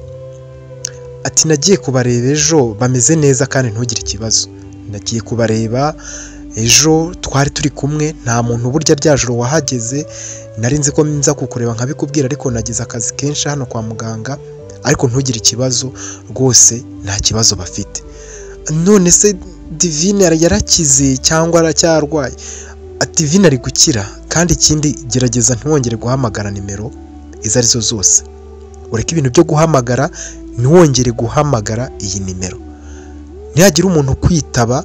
Ati nagiye kubareba ejo, bameze neza kandi ntugire ikibazo. Nagiye kubareba ejo, twari turi kumwe, nta muntu burya ryajoro wahageze, nari nzi ko nza kukureba nkabikubwira, ariko nagize akazi kenshi hano kwa muganga, ariko ntugire ikibazo rwose, nta kibazo bafite. None se Divine yarakize cyangwa aracyarwaye? Ati Divine ari gukira, kandi ikindi gerageza ntiwongere guhamagara nimero izo arizo zose, ureke ibintu byo guhamagara, ntiwongere guhamagara iyi nimero. Nihagira umuntu kwitaba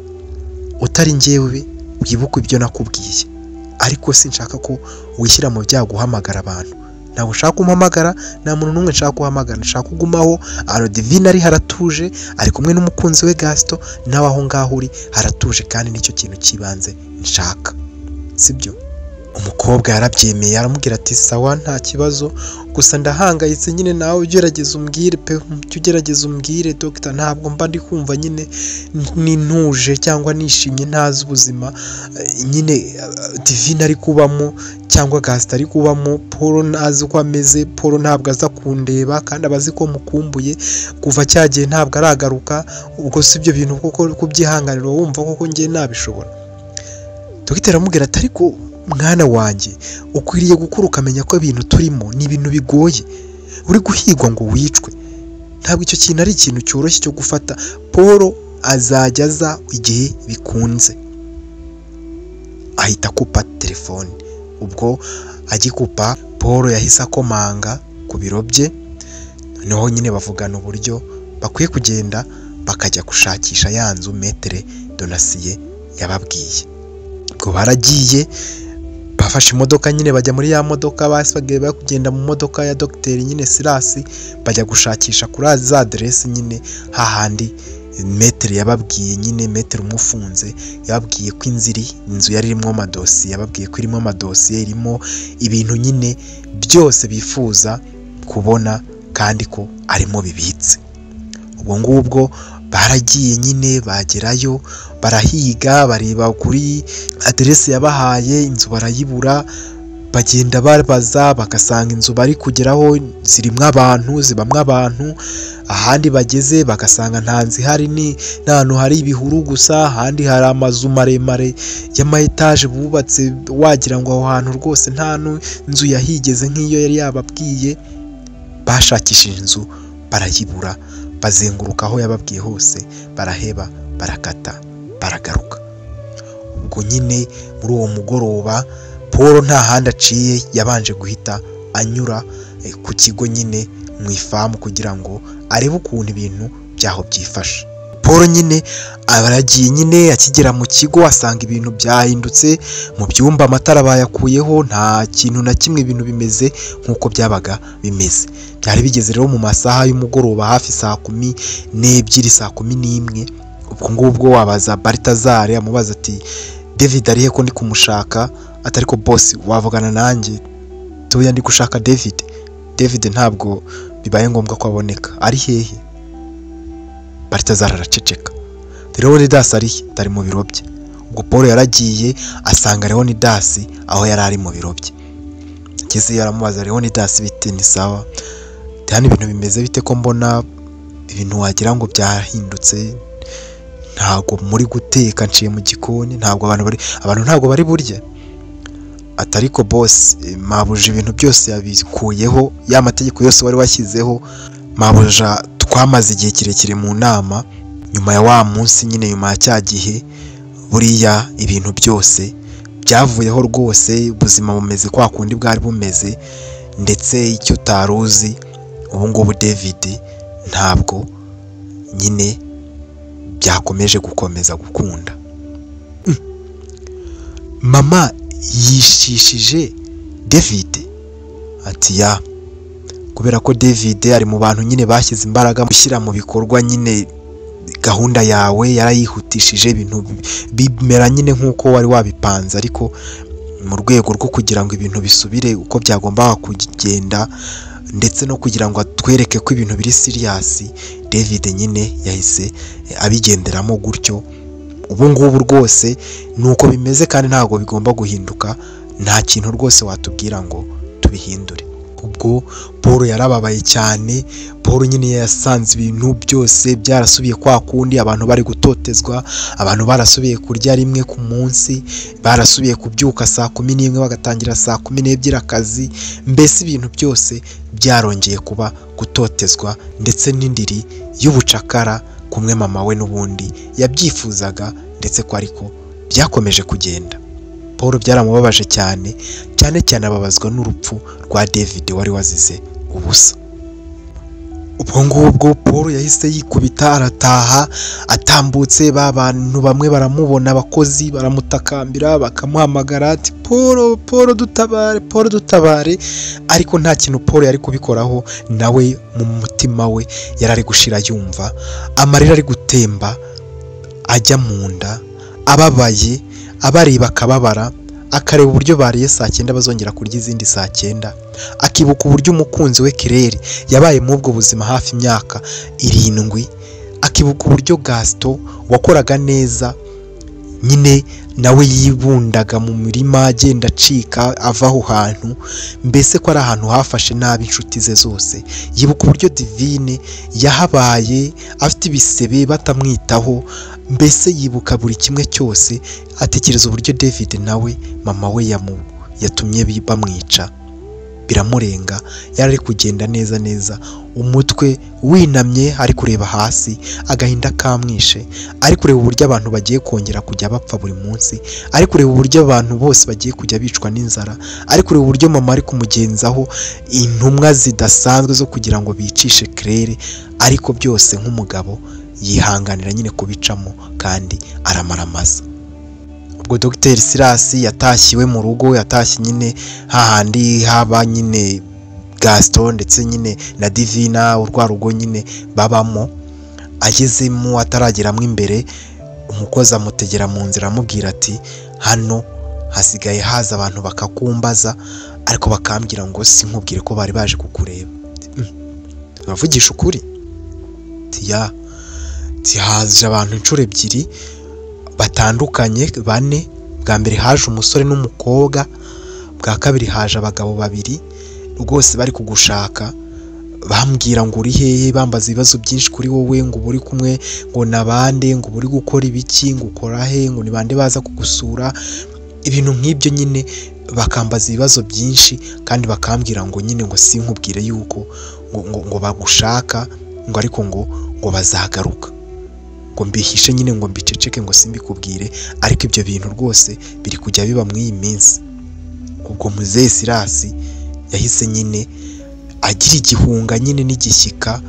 utari njyewe wibuke ibyo nakubwiye, ariko sinshaka ko wishyira mu byago uhamagara abantu. Ntabwo nshaka kumpamagara, nta muntu n'umwe nshaka guhamagara, nshaka kugumaho. Aho Divine ari haratuje, ari kumwe n'umukunzi we Gaston, nawe aho ngaho uri haratuje, kandi nicyo kintu cy'ibanze nshaka, sibyo? Umukobwa yarabyemeye, aramubwira ati sawa nta kibazo, gusa ndahangayitse nyine, nawe ugerageza umbwire pe, ugerageza umbwire doctor, ntabwo mba ndi kumva nyine nintuje cyangwa nishimye, ntazi ubuzima nyine Divine ari kubamo cyangwa Gaston ari kubamo. Paul ntazi uko ameze, Paul ntabwo aza kundeba kandi abazi ko mukumbuye, kuva cyagiye ntabwo aragaruka. Ubwo si ibyo bintu kuko kubyihanganira wumva koko ngiye nabishobora? Dogiteri aramubwira ati ariko mwana wanjye ukwiriye gukura ukamenya ko ibintu turimo ni ibintu bigoye, uri guhigwa ngo wicwe, ntabwo icyo kintu ari ikintu cyoroshye cyo gufata. Paul azajya aza igihe bikunze. Ahita akupa telefone. Ubwo agikupa, Paul yahise akomanga ku biro bye, noneho nyine bavugana uburyo bakwiye kugenda bakajya gushakisha ya nzu Maître Donatien yababwiye. Ubwo baragiye bafashe imodoka nyine, bajya muri ya modoka, basigaye kugenda mu modoka ya Dr nyine Silas, bajya gushakisha kuri za aderesi nyine hahandi Maître yababwiye nyine. Maître umufunze yababwiye ko inzu iri, inzu yari irimo amadosiye, yababwiye ko irimo amadosiye, irimo ibintu nyine byose bifuza kubona kandi ko arimo bibitse. Ubwo ngubwo baragiye nyine, bagerayo barahiga, bareba kuri aderesi yabahaye, inzu barayibura, bagenda babaza bagasanga inzu bari kugeraho zirimo abantu, zibamwo abantu. Ahandi bageze bagasanga nta nzu ihari, ni n'ahantu hari ibihuru gusa, ahandi hari amazu maremare y'ama etaje bubatse, wagira ngo aho hantu rwose nta nzu yahigeze nk'iyo yari yababwiye. Bashakishije inzu barayibura, bazenguruka aho yababwiye hose, baraheba, barakata, baragaruka. Ubwo nyine muri uwo mugoroba Paul nta handi aciye, yabanje guhita anyura ku kigo nyine mu ifamu kugira ngo arebe ukuntu ibintu byaho byifashe. Paul nyine abaragiye nyine, akigera mu kigo asanga ibintu byahindutse, mu byumba amatara bayakuyeho, nta kintu na kimwe, ibintu bimeze nk'uko byabaga bimeze. Byari bigeze rero mu masaha y'umugoroba, hafi saa 12, saa 11. Ubwo ngubwo wabaza Baltazar, amubaza ati David arihe ko ndi kumushaka? Ati ariko boss wavugana nanjye, tuya ndi gushaka David. David ntabwo bibaye ngombwa ko aboneka, ari hehe? Baltazar araceceka. Leonidas ari he? Ari mu biro bye. Ubwo Paul yaragiye asanga Leonidas aho yari ari mu biro bye. Agezeyo aramubaza, Leonidas bite? Ni sawa. Hano ibintu bimeze bite ko mbona ibintu wagira ngo byahindutse? Ntabwo muri guteka, nciye mu gikoni, ntabwo abantu ntabwo bari burye. Ati ariko boss, mabuja ibintu byose yabikuyeho, ya mategeko yose wari washyizeho, mabuja twamaze igihe kirekire mu nama, nyuma ya wa munsi nyine, nyuma ya cya gihe, buriya ibintu byose byavuyeho rwose, ubuzima bumeze kwa kundi bwari bumeze, ndetse icyo utaruzi ubu ngubu David ntabwo nyine byakomeje gukomeza gukunda. Mama yishishije David ati ya, kubera ko David ari mu bantu nyine bashyize imbaraga gushyira mu bikorwa nyine gahunda yawe, yarayihutishije ibintu bimera nyine nk'uko wari wabipanze, ariko mu rwego rwo kugira ngo ibintu bisubire uko byagombaga kugenda ndetse no kugira ngo atwereke ko ibintu biri serious, David nyine yahise abigenderamo gutyo. Ubu ngubu rwose nuko bimeze kandi ntabwo bigomba guhinduka, nta kintu rwose watubwira ngo tubihindure. Ubwo Paul yarababaye cyane. Paul nyine yasanze ibintu byose byarasubiye kwa kundi, abantu bari gutotezwa, abantu barasubiye kurya rimwe ku munsi, barasubiye kubyuka saa 11 bagatangira saa 12 akazi, mbese ibintu byose byarongeye kuba gutotezwa ndetse n'indiri y'ubucakara kumwe mama we n'ubundi yabyifuzaga, ndetse ko ariko byakomeje kugenda. Paul byaramubabaje cyane cyane cyane, ababazwa n'urupfu rwa David wari wazize ubusa. Ubwo ngubwo Paul yahise yikubita arataha, atambutse ba bantu bamwe baramubona, abakozi baramutakambira bakamuhamagara ati Paul, Paul dutabare, Paul dutabare, ariko nta kintu Paul yari kubikoraho. Nawe mu mutima we yari ari gushira yumva amarira ari gutemba ajya mu nda, ababaye, abareba akababara, akareba uburyo bariye saa 9 bazongera kurya izindi saa 9, akibuka uburyo umukunzi we Claire yabaye mu ubwo buzima hafi imyaka 7, akibuka uburyo Gaston wakoraga neza nyine nawe yibundaga mu mirima agenda acika ava aho hantu, mbese ko ari ahantu hafashe nabi inshuti ze zose. Yibuka uburyo Divine yahabaye afite ibisebe batamwitaho, mbese yibuka buri kimwe cyose, atekereza uburyo David nawe mama we yatumye bamwica, biramurenga. Yari ari kugenda neza neza, umutwe winamye, ari kureba hasi, agahinda kamwishe, ari kureba uburyo abantu bagiye kongera kujya bapfa buri munsi, ari kureba uburyo abantu bose bagiye kujya bicwa n'inzara, ari kureba uburyo mama ari kumugenzaho intumwa zidasanzwe zo kugira ngo bicishe Claire, ariko byose nk'umugabo yihanganira nyine kubicamo kandi aramaramaza. Ubwo Dr Silas yatashye iwe mu rugo, yatashye nyine hahandi haba nyine Gaston ndetse nyine na Divina, urwa rugo nyine babamo. Agezemo atarageramo imbere, umukozi amutegera mu nzira amubwira ati hano hasigaye haza abantu bakakumbaza, ariko bakambwira ngo sinkubwire ko bari baje kukureba. Uravugisha ukuri? Ya, haje abantu inshuro 2 batandukanye 4. Bwa mbere haje umusore n'umukobwa, bwa kabiri haje abagabo 2 rwose bari kugushaka, bambwira ngo uri hehe, bambaza ibibazo byinshi kuri wowe, ngo uri kumwe ngo nabande, ngo uri gukora ibiki, ngo ukora he, ngo ni bande baza kugusura, ibintu nk'ibyo nyine. Bakambaza ibibazo byinshi kandi bakambwira ngo nyine ngo sinkubwire yuko ngo bagushaka, ngo ariko ngo bazagaruka, ngo mbihishe nyine, ngo mbiceceke, ngo simbikubwire, ariko ibyo bintu rwose biri kujya biba muri iyi minsi. Ubwo Muzehe Silas yahise nyine agira igihunga nyine n'igishyika,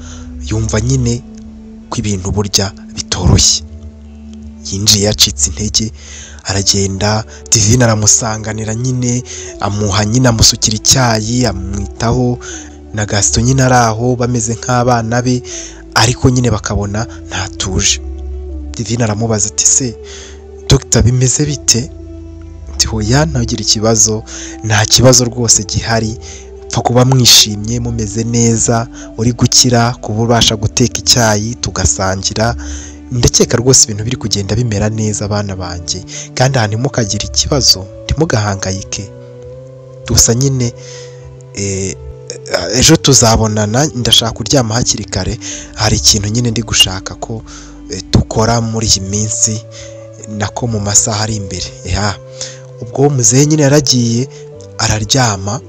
yumva nyine ko ibintu burya bitoroshye. Yinjiye yacitse intege, aragenda, Divine aramusanganira nyine, amuha nyine, amusukira icyayi, amwitaho, na Gaston nyine ari aho bameze nk'abana be, ariko nyine bakabona ntatuje. Divine aramubaza ati se Dr bimeze bite? Ati hoya ntugire ikibazo, nta kibazo rwose gihari, pfa kuba mwishimye mumeze neza, uri gukira, kuba ubasha guteka icyayi tugasangira, ndakeka rwose ibintu biri kugenda bimera neza abana banjye, kandi aha ntimukagire ikibazo, ntimugahangayike, gusa nyine ejo tuzabonana, ndashaka kuryama hakiri kare, hari ikintu nyine ndi gushaka ko dukora muri iyi minsi, nako mu masaha ari imbere. Ubwo muzehe nyine yaragiye araryama,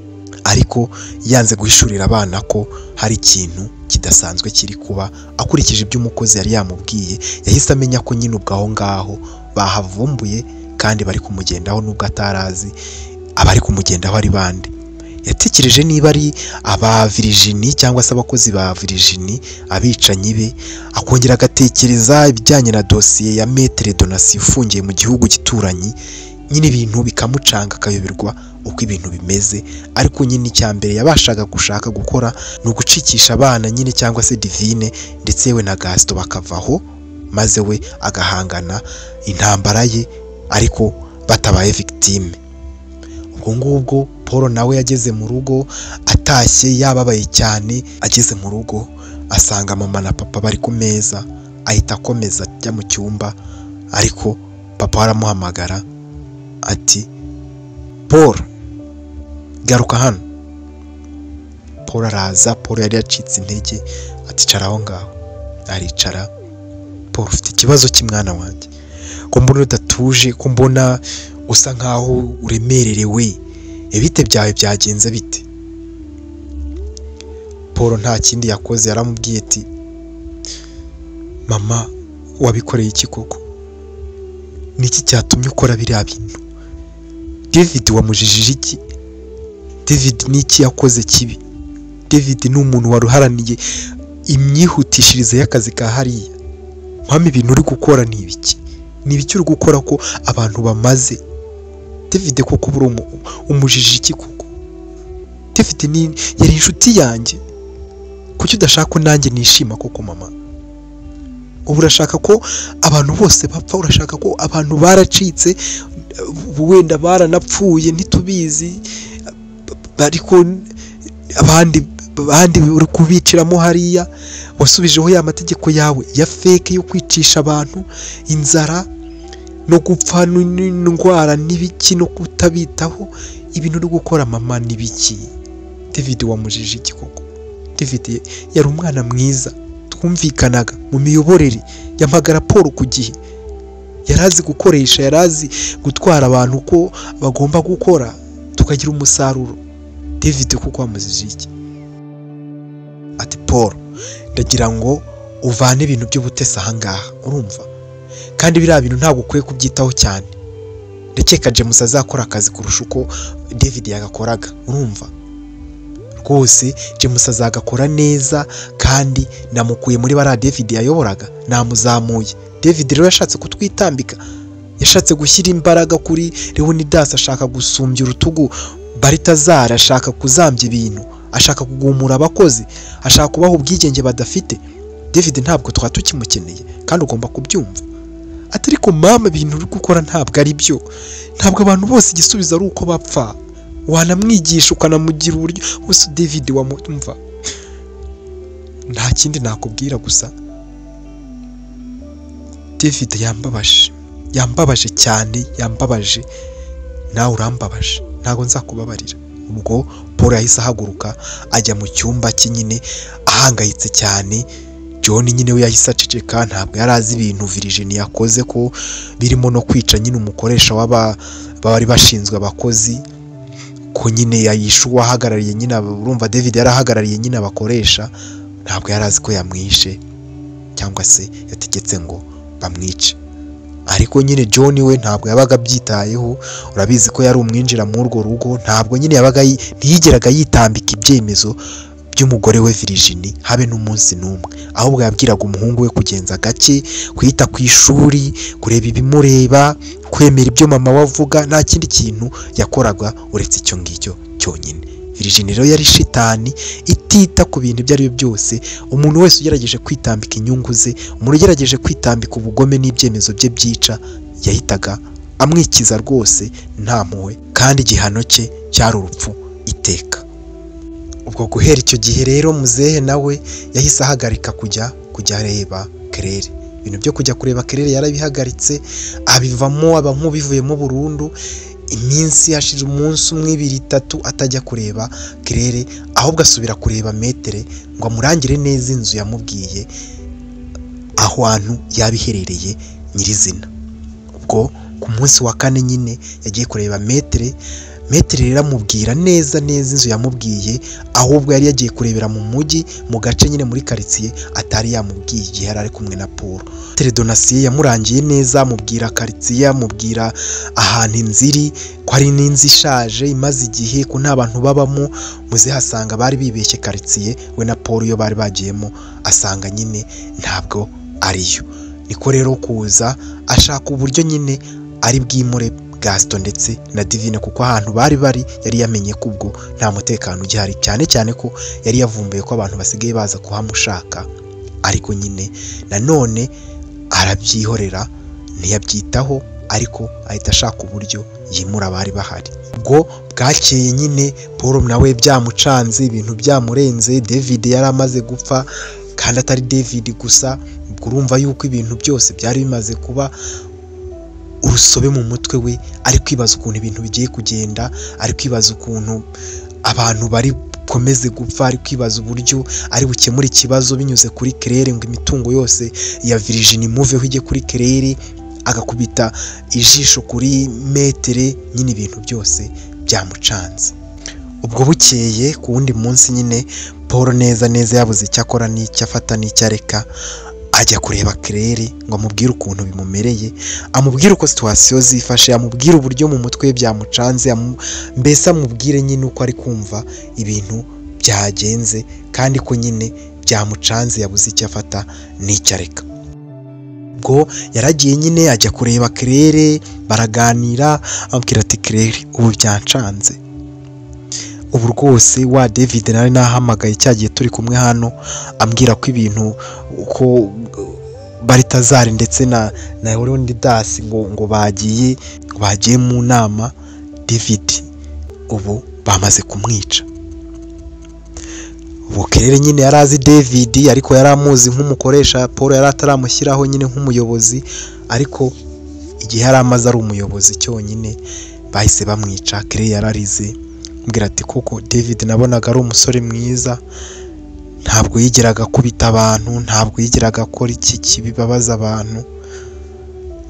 ariko yanze guhishurira abana ko hari ikintu kidasanzwe kiri kuba. Akurikije ibyo umukozi yari yamubwiye, yahise amenya ko nyine ubwo aho ngaho bahavumbuye kandi bari kumugendaho, nubwo atarazi abari kumugendaho ari bande. Yatekereje niba ari aba Virginie cyangwa se abakozi ba Virginie abicanyi be, akongera agatekereza ibijyanye na dosiye ya Maître Donatien ufungiye mu gihugu gituranyi. Nyine ibintu bikamucanga akayoberwa uko ibintu bimeze. Ariko nyine icya mbere yabashaga gushaka gukora ni ugucikisha abana nyine cyangwa se Divine ndetse yewe na Gaston bakavaho, maze we agahangana intambara ye ariko batabaye victime. Ubwo ngubwo Paul nawe yageze mu rugo atashye yababaye cyane. Ageze mu rugo asanga mama na papa bari ku meza, ahita akomeza ajya mu cyumba, ariko papa aramuhamagara ati Paul garuka hano. Paul araza. Paul yari yacitse intege, ati cara aho ngaho. Aricara. Paul ufite ikibazo cy'umwana wanjye, ko mbona udatuje, ko mbona usa nkaho uremererewe, ibite byawe byagenze bite? Paul nta kindi yakoze, yaramubwiye ati mama wabikoreye iki koko? Niki cyatumye ukora biriya bintu? David wamujijije iki? David niki yakoze kibi? David ni umuntu waruharaniye imyihutishirize y'akazi ka hariya. Mama ibintu uri gukora ni ibiki? Ni ibiki uri gukora ko abantu bamaze? David koko buri umujijije iki koko? David ni yari inshuti yanjye. Kuki udashaka ko nanjye nishima koko mama? Ubu urashaka ko abantu bose bapfa, urashaka ko abantu baracitse, wenda baranapfuye ntitubizi, ariko abandi uri kubiciramo hariya. Wasubijeho ya mategeko yawe ya fake yo kwicisha abantu inzara no gupfa n'indwara n'ibiki no kutabitaho. Ibintu uri gukora mama n'ibiki? David wamujije iki koko? David yari umwana mwiza, twumvikanaga mu miyoborere, yampaga raporo ku gihe, yarazi gukoresha, yarazi gutwara abantu uko bagomba gukora tukagira umusaruro. David kuko wamujije iki? Ati Paul ndagira ngo uvane ibintu by'ubutesi aha ngaha, urumva? Kandi biriya bintu ntabwo ukwiye kubyitaho cyane. Ndakeka James azakora akazi kurusha uko David yagakoraga, urumva? Rwose James azagakora neza, kandi namukuye muri bara David yayoboraga, namuzamuye. David rero yashatse kutwitambika, yashatse gushyira imbaraga kuri Leonidas, ashaka gusumbya urutugu Baltazar, ashaka kuzambya ibintu, ashaka kugumura abakozi, ashaka kubaha ubwigenge badafite. David ntabwo twa tukimukeneye, kandi ugomba kubyumva. Ati ariko mama ibintu uri gukora ntabwo ari byo, ntabwo abantu bose igisubizo ari uko bapfa, wanamwigisha ukanamugira uburyo bose. David wamumva, nta kindi nakubwira gusa David yambabaje, yambabaje cyane, yambabaje, nawe urambabaje, ntabwo nzakubabarira. Ubwo Paul yahise ahaguruka ajya mu cyumba cye nyine ahangayitse cyane. John nyine we yahise aceceka, ntabwo yari azi ibintu Virginie yakoze ko birimo no kwica nyine umukoresha bari bashinzwe abakozi, ko nyine yayishe uwahagarariye nyine, urumva David yarahagarariye nyine abakoresha, ntabwo yari azi ko yamwishe cyangwa se yategetse ngo bamwice. Ariko nyine John we ntabwo yabaga abyitayeho, urabizi ko yari umwinjira muri urwo rugo, ntabwo nyine yabaga ntiyigeraga yitambika ibyemezo by'umugore we Virginie habe n'umunsi n'umwe, ahubwo yabwiraga umuhungu we kugenza gake, kwita ku ishuri, kureba ibimureba, kwemera ibyo mama we avuga, nta kindi kintu yakoraga uretse icyo ngicyo cyonyine. Virginie rero yari shitani itita ku bintu ibyo ari byo byose. Umuntu wese ugerageje kwitambika inyungu ze, umuntu ugerageje kwitambika ubugome n'ibyemezo bye byica, yahitaga amwikiza rwose nta mpuhwe, kandi igihano cye cyari urupfu iteka. Ubwo guhera icyo gihe rero muzehe nawe yahise ahagarika kujya areba Claire. Ibintu byo kujya kureba Claire yarabihagaritse, abivamo, aba nk'ubivuyemo burundu. Iminsi yashize umunsi umwe, ibiri, itatu atajya kureba Claire, ahubwo asubira kureba Maître ngo amurangire neza inzu yamubwiye aho hantu yabiherereye nyirizina. Ubwo ku munsi wa kane nyine yagiye kureba Maître, Maître rero amubwira neza neza inzu yamubwiye, ahubwo yari yagiye kurebera mu mujyi mu gace nyine muri quartier atari yamubwiye igihe yari ari kumwe na Paul. Maître Donatien yamurangiye neza, amubwira quartier, amubwira ahantu inzu iri, ko ari n'inzu ishaje imaze igihe, ko nta bantu babamo. Muzehasanga bari bibeshye quartier, we na Paul iyo bari bagiyemo asanga nyine ntabwo ariyo. Niko rero kuza ashaka uburyo nyine ari bwimure Gaston ndetse na Divine, kuko ahantu bari bari yari yamenye ko ubwo nta mutekano ugihari, cyane cyane ko yari yavumbuye ko abantu basigaye baza kuhamushaka. Ariko nyine nanone arabyihorera ntiyabyitaho, ariko ahita ashaka uburyo yimura abari bahari. Ubwo bwakeye nyine Paul nawe byamucanze, ibintu byamurenze. David yari amaze gupfa, kandi atari David gusa. Ubwo urumva yuko ibintu byose byari bimaze kuba urusobe mu mutwe we, ari kwibaza ukuntu ibintu bigiye kugenda, ari kwibaza ukuntu abantu bari bukomeze gupfa, ari kwibaza uburyo ari bukemure ikibazo binyuze kuri Claire, ngo imitungo yose ya Virginie imuveho ijye kuri Claire, agakubita ijisho kuri Maître nyine, ibintu byose byamucanze. Ubwo bukeye ku wundi munsi nyine Paul neza neza yabuze icyo akora n'icyo afata n'icyo areka, ajya kureba Claire ngo amubwire ukuntu bimumereye, amubwire uko situation zifashe, amubwire uburyo mu mutwe byamucanze, mbese amubwire nyine uko ari kumva ibintu byagenze, kandi ko nyine byamucanze yabuze icyo afata n'icyo areka. Ubwo yaragiye nyine ajya kureba Claire, baraganira, amubwira ati Claire ubu byancanze, ubu rwose wa David nari nahamagaye cyagiye turi kumwe hano, ambwira ko ibintu uko Baritazari ndetse na Leonidas ngo bagiye mu nama, David ubu bamaze kumwica. Ubu Claire nyine yari azi David, ariko yari amuzi nk'umukoresha, Paul yari ataramushyiraho nyine nk'umuyobozi, ariko igihe yari amaze ari umuyobozi cyonyine bahise bamwica. Claire yararize, ambwira ati koko David nabonaga ari umusore mwiza, ntabwo yigeraga akubita abantu, ntabwo yigeraga akora iki kibibabaza abantu,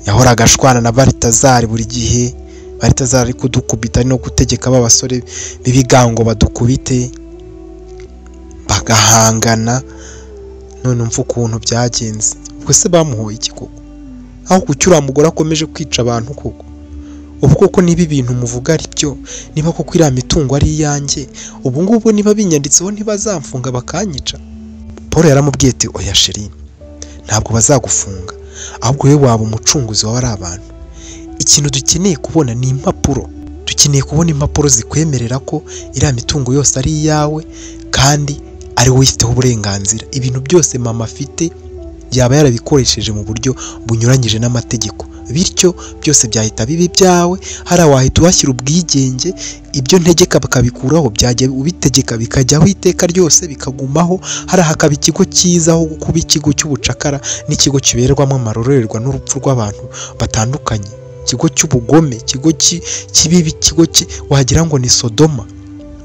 yahoraga ashwana na Baritazari buri gihe, Baritazari ari kudukubita no gutegeka ba basore b'ibigango badukubite, bagahangana. None umva ukuntu byagenze. Ubwo se bamuhoye iki koko? Aho kuki uriya mugore akomeje kwica abantu koko? Ubu koko niba ibintu muvuga ari byo, niba koko iriya mitungo ari iyanjye, ubu ngubu niba binyanditseho ntibazamfunga bakanyica? Paul yaramubwiye ati oya chérie, ntabwo bazagufunga, ahubwo wowe waba umucunguzi w'abari abantu. Ikintu dukeneye kubona ni impapuro, dukeneye kubona impapuro zikwemerera ko iriya mitungo yose ari iyawe kandi ari wowe uyifiteho uburenganzira. Ibintu byose mama afite yaba yarabikoresheje mu buryo bunyuranyije n'amategeko, bityo byose byahita biba ibyawe. Hariya wahita uhashyira ubwigenge, ibyo ntegeka bakabikuraho, byajya ubitegeka bikajyaho iteka ryose bikagumaho. Hariya hakaba ikigo cyiza aho kuba ikigo cy'ubucakara n'ikigo kiberwamo amarorerwa n'urupfu rw'abantu batandukanye, ikigo cy'ubugome, ikigo kibibi, ikigo wagira ngo ni Sodoma.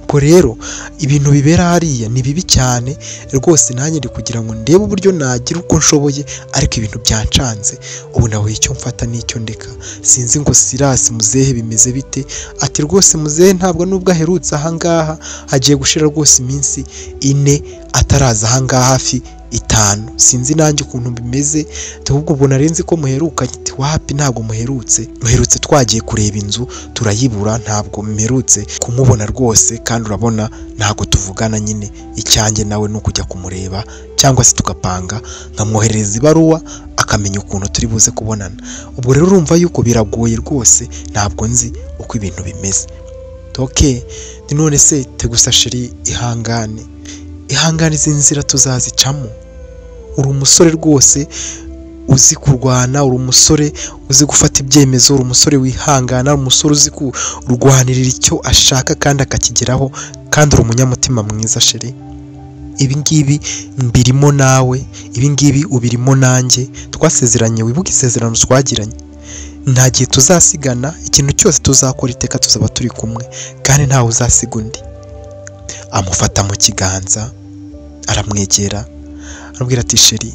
Ubwo rero ibintu bibera hariya ni bibi cyane rwose, nanjye ndi kugira ngo ndebe uburyo nagira uko nshoboye, ariko ibintu byancanze. Ubu nawe icyo mfata n'icyo ndeka sinzi. Ngo Silas muzehe bimeze bite? Ati rwose muzehe ntabwo nubwo aherutse ahangaha, hagiye gushira rwose iminsi 4 ataraza ahangaha, hafi 5, sinzi nanjye ukuntu bimeze. Ahubwo ubwo nari nzi ko muherukanye. Ati wapi ntabwo muherutse, muherutse twagiye kureba inzu turayibura, ntabwo mperutse kumubona rwose, kandi urabona ntabwo tuvugana nyine. Icyanjye nawe ni ukujya kumureba cyangwa se tugapanga nkamwoherereza ibaruwa akamenya ukuntu turi buze kubonana. Ubwo rero urumva yuko biragoye rwose, ntabwo nzi uko ibintu bimeze. Okay, none se tegusa chérie, ihangane, ihangane, izi nzira tuzazicamo. Uri umusore rwose uzi kurwana, uri umusore uzi gufata ibyemezo, uri umusore wihangana, uri umusore uzi kurwanirira icyo ashaka kandi akakigeraho, kandi uri umunyamutima mwiza chérie. Ibi ngibi mbirimo nawe, ibi ngibi ubirimo nanjye, twasezeranye, wibuke isezerano twagiranye, nta gihe tuzasigana, ikintu cyose tuzakora iteka tuzaba turi kumwe, kandi ntawe uzasiga undi. Amufata mu kiganza, aramwegera, aramubwira ati chérie,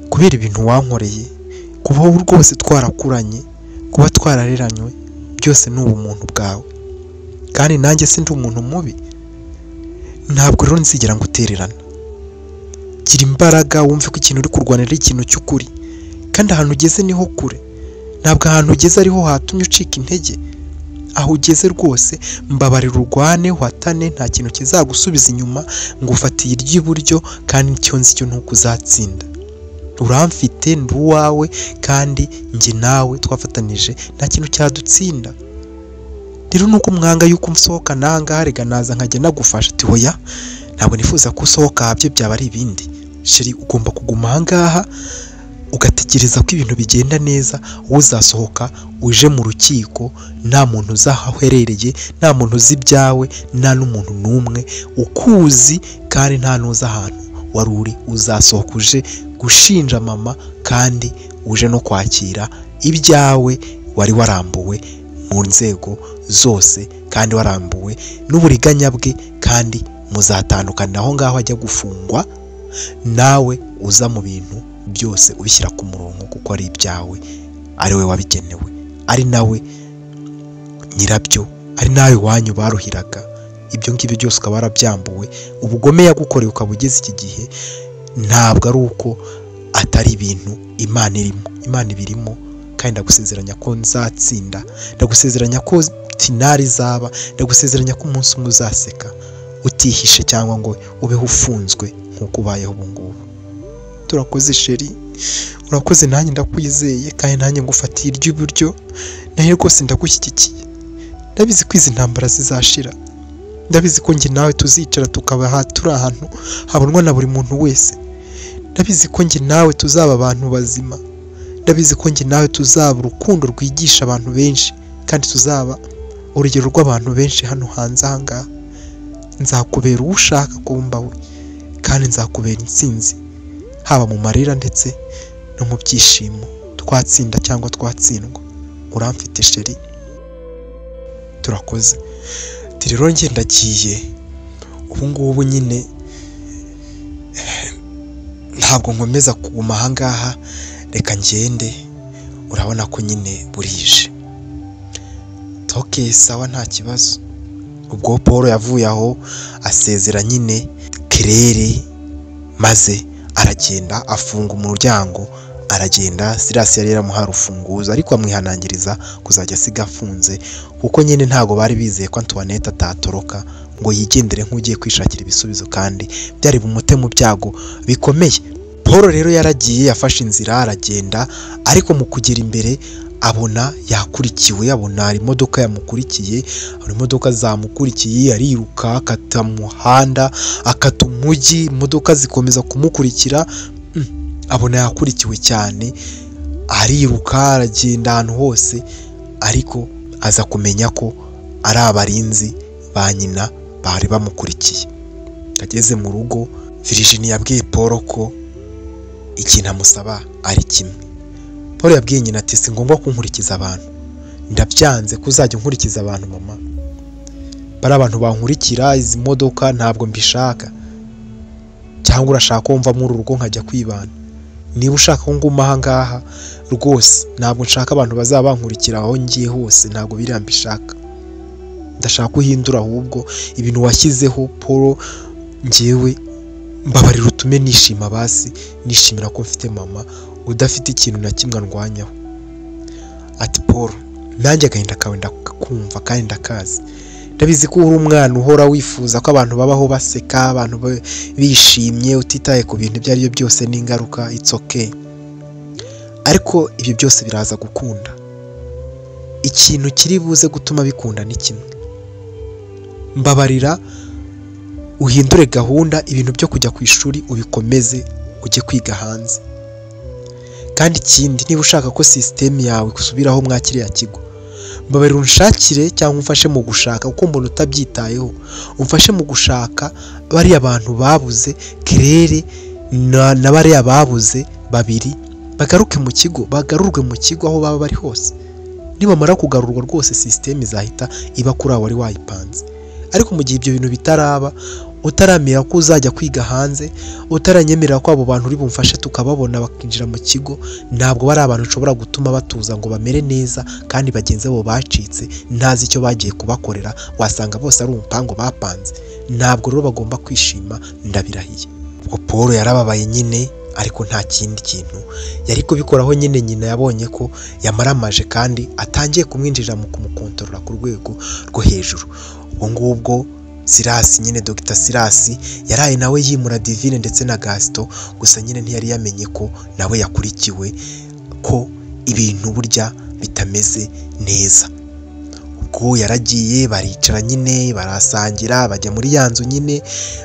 kubera ibintu wankoreye, kubaho rwose twarakuranye, kuba twarareranywe, byose ni ubumuntu bwawe. Kandi nanjye sindi umuntu mubi, ntabwo rero nzigera ngutererana. Gira imbaraga wumve ko ikintu uri kurwanira ari ikintu cy'ukuri, kandi ahantu ugeze niho kure. Ntabwo ahantu ugeze ariho hatumye ucika intege. Aho ugeze rwose mbabarira urwane uhatane, nta kintu kizagusubiza inyuma, ngufatiye iry'iburyo kandi icyo nzi cyo nuko uzatsinda. Uramfite ndi uwawe kandi njye nawe twafatanije, nta kintu cyadutsinda. Rero nuko mwanga yuko nsohoka nanga rega naza nkajya nagufasha. Ati hoya ntabwo nifuza ko usohoka, byo byaba ari ibindi. Sheri ugomba kuguma aha ngaha ugategereza ko ibintu bigenda neza, uzasohoka uje mu rukiko nta muntu uzi aho uherereye, nta muntu uzi ibyawe, nta n'umuntu n'umwe ukuzi, kandi nta n'uzi ahantu wari uri. Uzasohoka uje gushinja mama kandi uje no kwakira ibyawe wari warambuwe mu nzego zose, kandi warambuwe n'uburiganya bwe, kandi muzatandukanira aho ngaho ajya gufungwa, nawe uza mu bintu byose ubishyira ku murongo kuko ari ibyawe, ari we wabigenewe, ari nawe nyirabyo, ari nawe iwanyu baruhiraga. Ibyo ngibyo byose ukaba warabyambuwe, ubugome yagukoreye ukaba ugeze iki gihe. Ntabwo ari uko atari ibintu Imana irimo, Imana ibirimo, kandi ndagusezeranya ko nzatsinda, ndagusezeranya ko finari izaba, ndagusezeranya ko umunsi umwe uzaseka utihishe cyangwa ngo ubeho ufunzwe nk'uko ubayeho ubu ngubu. Turakoze sheri, urakoze, nanjye ndakwizeye kandi nanjye ngufatiye iry'iburyo, nawe rwose ndagushyigikiye. Ndabizi ko izi ntambara zizashira, ndabizi ko njye nawe tuzicara tukaba turi ahantu habonwa na buri muntu wese, ndabizi ko njye nawe tuzaba abantu bazima, ndabizi ko njye nawe tuzaba urukundo rwigisha abantu benshi, kandi tuzaba urugero rw'abantu benshi hano hanze aha ngaha. Nzakubera uwo ushaka kumba we, kandi nzakubera intsinzi haba mu marira ndetse no mu byishimo, twatsinda cyangwa twatsindwa. Uramfite sheri, turakoze. Rero njye ndagiye ubu ngubu nyine, ntabwo nkomeza kuguma aha ngaha, reka ngende, urabona ko nyine burije. Toke sawa nta kibazo. Ubwo Paul yavuye aho asezera nyine Claire, maze aragenda afunga umuryango aragenda. Silas yari yaramuhaye urufunguzo ariko amwihanangiriza kuzajya asiga afunze, kuko nyine ntago bari bizeye ko Antoinette atatoroka ngo yigendere nk'ugiye kwishakira ibisubizo, kandi byari bumute mu byago bikomeye. Paul rero yaragiye yafashe inzira aragenda, ariko mu kugera imbere abona yakurikiwe, abona hari imodoka yamukurikiye, hari imodoka zamukurikiye, ariruka akata umuhanda, akata umujyi, imodoka zikomeza kumukurikira. Abona yakurikiwe cyane, ariruka aragenda ahantu hose, ariko aza kumenya ko ari abarinzi ba nyina bari bamukurikiye. Ageze mu rugo, Virginie yabwiye Paul ko ikintu amusaba ari kimwe. Paul yabwiye nyina ati si ngombwa kunkurikiza abantu, ndabyanze ko uzajya unkurikiza abantu mama, bari abantu bankurikira, izi modoka ntabwo mbishaka, cyangwa urashaka ko mva muri uru rugo nkajya kwibana. Niba ushaka ko nguma aha ngaha rwose ntabwo nshaka abantu bazaba bankurikira aho ngiye hose, ntabwo biriya mbishaka. Ndashaka ko uhindura ahubwo ibintu washyizeho Paul, njyewe mbabarira utume nishima, basi nishimira ko mfite mama udafite ikintu na kimwe andwanyaho. Ati Paul, nanjye agahinda kawe ndakumva kandi ndakazi, ndabizi ko uri umwana uhora wifuza ko abantu babaho baseka, abantu bishimye, utitaye ku bintu ibyo ari byo byose n'ingaruka, it's okay. Ariko ibyo byose biraza gukunda. Ikintu kiri buze gutuma bikunda ni kimwe, mbabarira uhindure gahunda, ibintu byo kujya ku ishuri ubikomeze ujye kwiga hanze. Kandi ikindi, niba ushaka ko sisitemu yawe isubiraho mwa kiriya kigo, mbabarira unshakire cyangwa umfashe mu gushaka, kuko mbona utabyitayeho, umfashe mu gushaka bariya bantu babuze Claire na bariya babuze babiri, bagaruke mu kigo, bagarurwe mu kigo aho baba bari hose. Nibamara kugarurwa rwose sisitemu izahita iba kuri abo wari wayipanze. Ariko mu gihe ibyo bintu bitaraba, utaramira ko uzajya kwiga hanze, utaranyemerera ko abo bantu uri bumfashe tukababona bakinjira mu kigo, ntabwo bari abantu ushobora gutuma batuza ngo bamere neza, kandi bagenzi babo bacitse ntazi icyo bagiye kubakorera, wasanga bose ari umupango bapanze. Ntabwo rero bagomba kwishima, ndabirahiye. Ubwo Paul yarababaye nyine, ariko nta kindi kintu yari kubikoraho nyine. Nyina yabonye ko yamaramaje kandi atangiye kumwinjirira mu kumukontorora ku rwego rwo hejuru. Ubwo ngubwo Sirasi nyine, Dr Sirasi yaraye nawe yimura Divine ndetse na Gaston, gusa nyine ntiyari yamenye ko nawe yakurikiwe, ko ibintu burya bitameze neza. Ubwo yaragiye baricara nyine barasangira, bajya muri ya nzu nyine,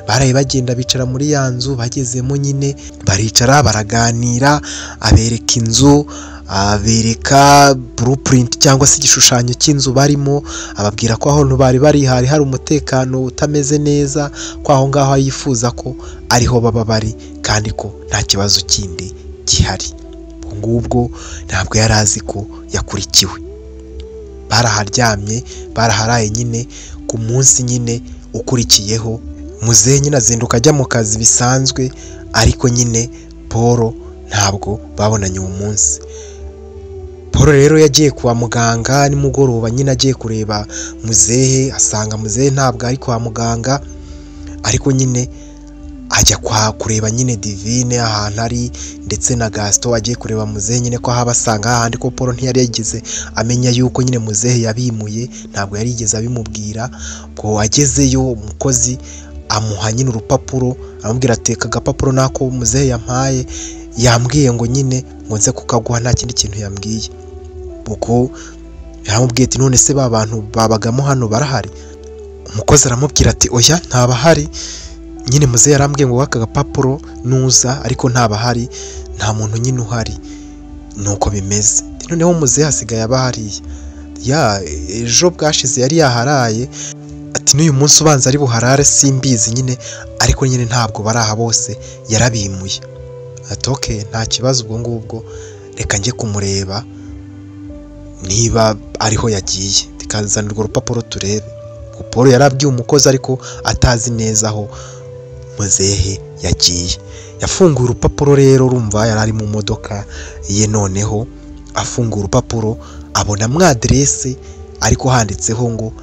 baraye bagenda bicara muri ya nzu, bagezemo nyine baricara baraganira, abereka inzu, abereka blueprint cyangwa se igishushanyo cy'inzu barimo, ababwira ko aho bari bari hari hari umutekano utameze neza, ko aho ngaho yifuza ko ariho baba bari kandi ko nta kibazo kindi gihari. Ubwo ngubwo ntabwo yari azi ko yakurikiwe. Baraharyamye, baraharaye nyine. Ku munsi nyine ukurikiyeho muzehe nyine azinduka ajya mu kazi bisanzwe, ariko nyine Paul ntabwo babonanye uwo munsi. Paul rero yagiye kwa muganga nimugoroba nyine agiye kureba muzehe, asanga muzehe ntabwo ari kwa muganga, ariko nyine ajya kwa kureba nyine Divine ahantu ari ndetse na Gaston, agiye kureba muzehe nyine ko ahabasanga hahandi, ko Paul ntiyari yigeze amenya yuko nyine muzehe yabimuye, ntabwo yari yigeze abimubwira. Ubwo agezeyo umukozi amuha nyine urupapuro, aramubwira ati aka gapapuro nako muzehe yampaye, yambwiye ngo nyine ngo nze kukaguha, nta kindi kintu yambwiye. Ubwo yaramubwiye ati none se ba bantu babagamo hano barahari? Umukozi aramubwira ati oya ntabahari, nyine muzehe yarambwiye ngo aka gapapuro nuza, ariko ntabahari, nta muntu nyine uhari, nuko bimeze. Noneho muzehe asigaye aba hariya, ya ejo bwashize yari yaharaye, ati n'uyu munsi ubanza ari buharare simbizi nyine, ariko nyine ntabwo bari aha bose, yarabimuye. Ati okay nta kibazo, ubwo ngubwo reka njye kumureba niba ariho yagiye, tukazana urwo rupapuro turebe. Paul yarabwiye umukozi ariko atazi neza aho muzehe yagiye. Yafunguye urupapuro rero, urumva yari ari mu modoka ye, noneho afungura urupapuro abonamo aderese, ariko handitseho ngo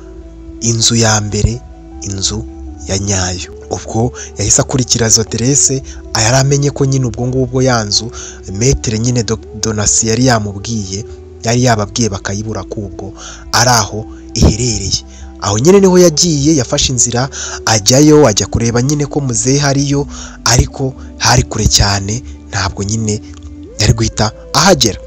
inzu ya mbere, inzu ya nyayo. Ubwo yahise akurikira izo aderese, yari amenye ko nyine ubwo ngubwo ya nzu metere nyine Donasi yari yamubwiye, yari yababwiye bakayibura, kubwo ari aho iherereye. Aho nyine niho yagiye, yafashe inzira ajyayo, ajya kureba nyine ko muzehe hariyo, ariko hari kure cyane, ntabwo nyine yari guhita ahagera.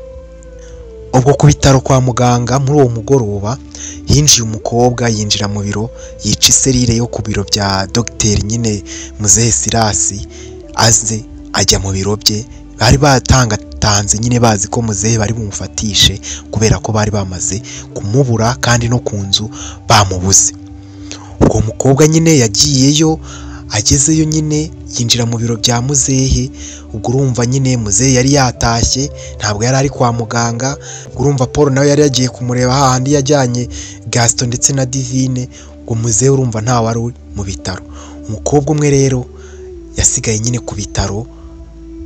Ubwo ku bitaro kwa muganga muri uwo mugoroba hinjiye umukobwa, yinjira mu biro, yica iserire yo ku biro bya dogiteri nyine muzehe Sirasi, aze ajya mu biro bye. Bari batangatanze nyine bazi ko muzehe bari bumufatishe, kubera ko bari bamaze kumubura kandi no ku nzu bamubuze. Ubwo mukobwa nyine yagiyeyo, agezeyo nyine yinjira mu biro bya muzehe. Ubwo urumva nyine muzehe yari yatashye, ntabwo yari ari kwa muganga. Urumva Paul nawe yari yagiye kumureba hahandi yajyanye Gaston ndetse na Divine. Ubwo muzehe urumva ntawe ari mu bitaro. Umukobwa umwe rero yasigaye nyine ku bitaro,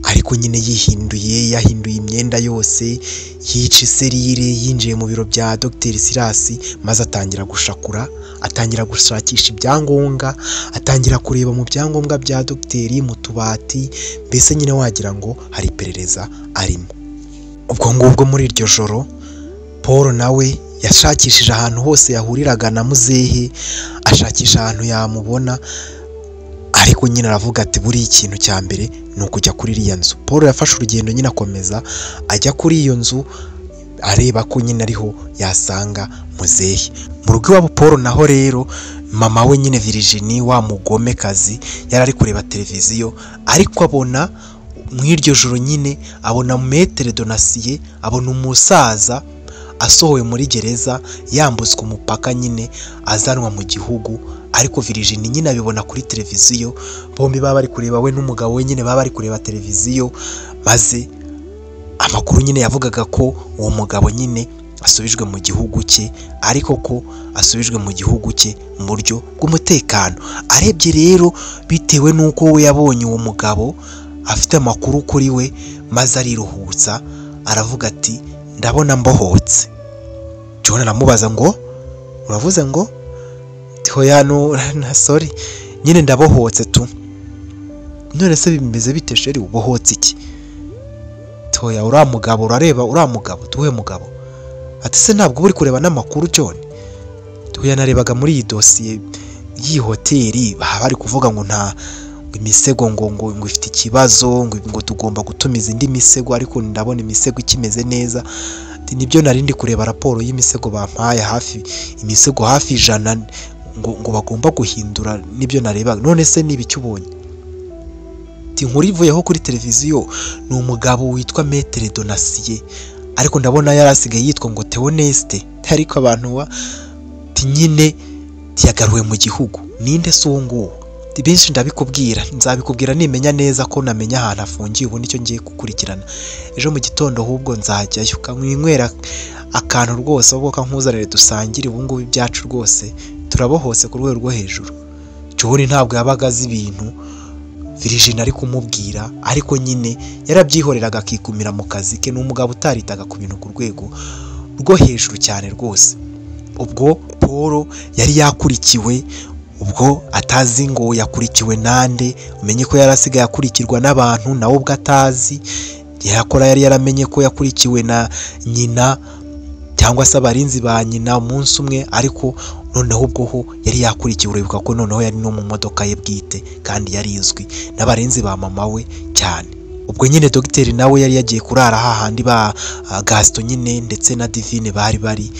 ariko nyine yihinduye, yahinduye imyenda yose, yica iserire, yinjiye mu biro bya Dr Sirasi, maze atangira gushakura, atangira gushakisha ibyangombwa, atangira kureba mu byangombwa bya dogiteri mu tubati, mbese nyine wagira ngo hari iperereza arimo. Ubwo ngubwo muri iryo joro Paul nawe yashakishije ahantu hose yahuriraga na muzehe, ashakisha ahantu yamubona, ariko nyine aravuga ati buri ikintu cya mbere ni ukujya kuri iriya nzu. Paul yafashe urugendo nyine akomeza ajya kuri iyo nzu, areba ko nyine ariho yasanga muzehe. Mu rugo iwabo Paul naho rero mama we nyine Virginie wa mugomekazi yari ari kureba televiziyo, ariko abona mu iryo joro nyine abona Maître Donatien, abona umusaza asohowe muri gereza yambutswe umupaka nyine azanwa mu gihugu. Ariko Virginie nyine abibona kuri televiziyo, bombi baba bari kureba, we n'umugabo we nyine baba bari kureba televiziyo, maze amakuru nyine yavugaga ko uwo mugabo nyine asubijwe mu gihugu cye, ariko ko asubijwe mu gihugu cye mu buryo bw'umutekano. Arebye rero bitewe n'uko we yabonye uwo mugabo afite amakuru kuri we, maze ariruhutsa aravuga ati ndabona mbohotse. John aramubaza ngo uravuze ngo hoya no sorry nyine ndabohotse tu. None se bimeze bite sheri, ubohotse iki? Toya uriya mugabo urareba uriya mugabo tuwe mugabo. Ati se ntabwo uri kureba n'amakuru John? Tuya narebaga muri iyi dosiye y'iyi hoteli bari kuvuga ngo nta imisego ngo ngo ngo ifite ikibazo, ngo tugomba gutumiza indi misego, ariko ndabona imisego ikimeze neza. Nibyo nari ndi kureba raporo y'imisego bampaye, hafi imisego hafi 100 ngo bagomba guhindura, nibyo narebaga. None se niba icyo ubonye? Inkuru ivuyeho kuri televiziyo ni umugabo witwa Maître Donatien, ariko ndabona yarasigaye yitwa ngo Theoneste, ariko abantu nyine yagaruwe mu gihugu. Ninde se uwo nguwo? Benshi ndabikubwira, nzabikubwira nimenya neza ko namenya ahantu afungiye. Ubu nicyo ngiye gukurikirana ejo mu gitondo, ahubwo nzajyayo kanywera akantu rwose, ahubwo kankuzanire dusangire. Ubu ngubu ibyacu rwose turabohotse ku rwego rwo hejuru. John ntabwo yabaga azi ibintu Virginie ari kumubwira, ariko nyine yarabyihoreraga akikumira mu kazi ke. Ni umugabo utaritaga ku bintu ku rwego rwo hejuru cyane rwose. Ubwo Paul yari yakurikiwe, ubwo atazi ngo yakurikiwe nande, umenye ko yarasigaye akurikirwa n'abantu nawe ubwo atazi. Yakora yari yaramenye ko yakurikiwe na nyina cyangwa se abarinzi ba nyina umunsi umwe, ariko noneho ubwo ho yari yakurikiwe. Uribuka ko noneho yari no mu modoka ye bwite kandi yari izwi n'abarinzi ba mama we cyane. Ubwo nyine dogiteri nawe yari yagiye kurara hahandi ba Gaston nyine ndetse na Divine bari bari,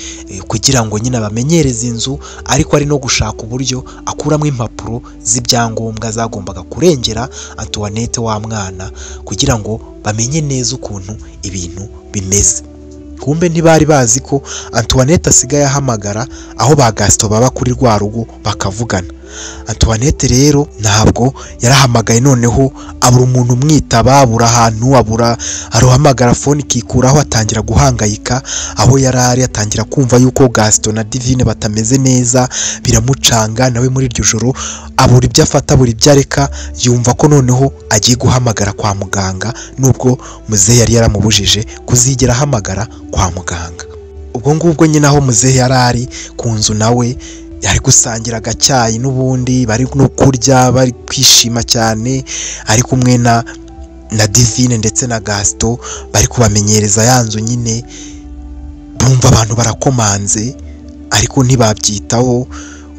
kugira ngo nyine abamenyereze inzu, ariko ari no gushaka uburyo akuramo impapuro z'ibyangombwa zagombaga kurengera Antoinette wa mwana, kugira ngo bamenye neza ukuntu ibintu bimeze. Kumbe ntibari bazi ko Antoinette asigaye ahamagara aho ba Gaston baba kuri rwa rugo bakavugana. Antoinette rero ntabwo yarahamagaye, noneho abura umuntu umwitaba, abura ahantu, abura aruhamagara phone ikikuraho, atangira guhangayika aho yarari, atangira kumva yuko Gaston na Divine batameze neza, biramucanga. Nawe muri iryo joro abura ibyo afata, abura ibyo areka, yumva ko noneho agiye guhamagara kwa muganga, nubwo muzehe yari yaramubujije kuzigera ahamagara kwa muganga. Ubwo ngubwo nyine aho muzehe yarari ku nzu nawe yari gusangira agacyayi n'ubundi, bari no kurya, bari kwishima cyane, ari kumwe na Divine ndetse na Gaston, bari kubamenyereza ya nzu nyine. Bumva abantu barakomanze ariko ntibabyitaho.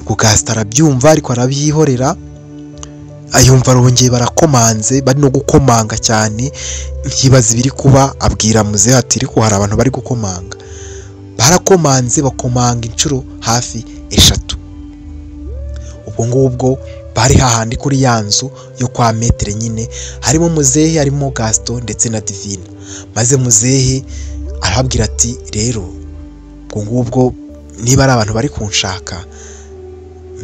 Ubwo Gaston arabyumva ariko arabyihorera, ayumva arongeye barakomanze, bari no gukomanga cyane, ntibaza ibiri kuba. Abwira muzehe ati ariko hari abantu bari gukomanga. Barakomanze, bakomanga inshuro hafi 3. Ubwo ngubwo bari hahandi kuri ya nzu yo kwa Maître nyine, harimo muzehe, harimo Gaston ndetse na Divine. Maze muzehe arababwira ati rero ubwo ngubwo niba ari abantu bari kunshaka,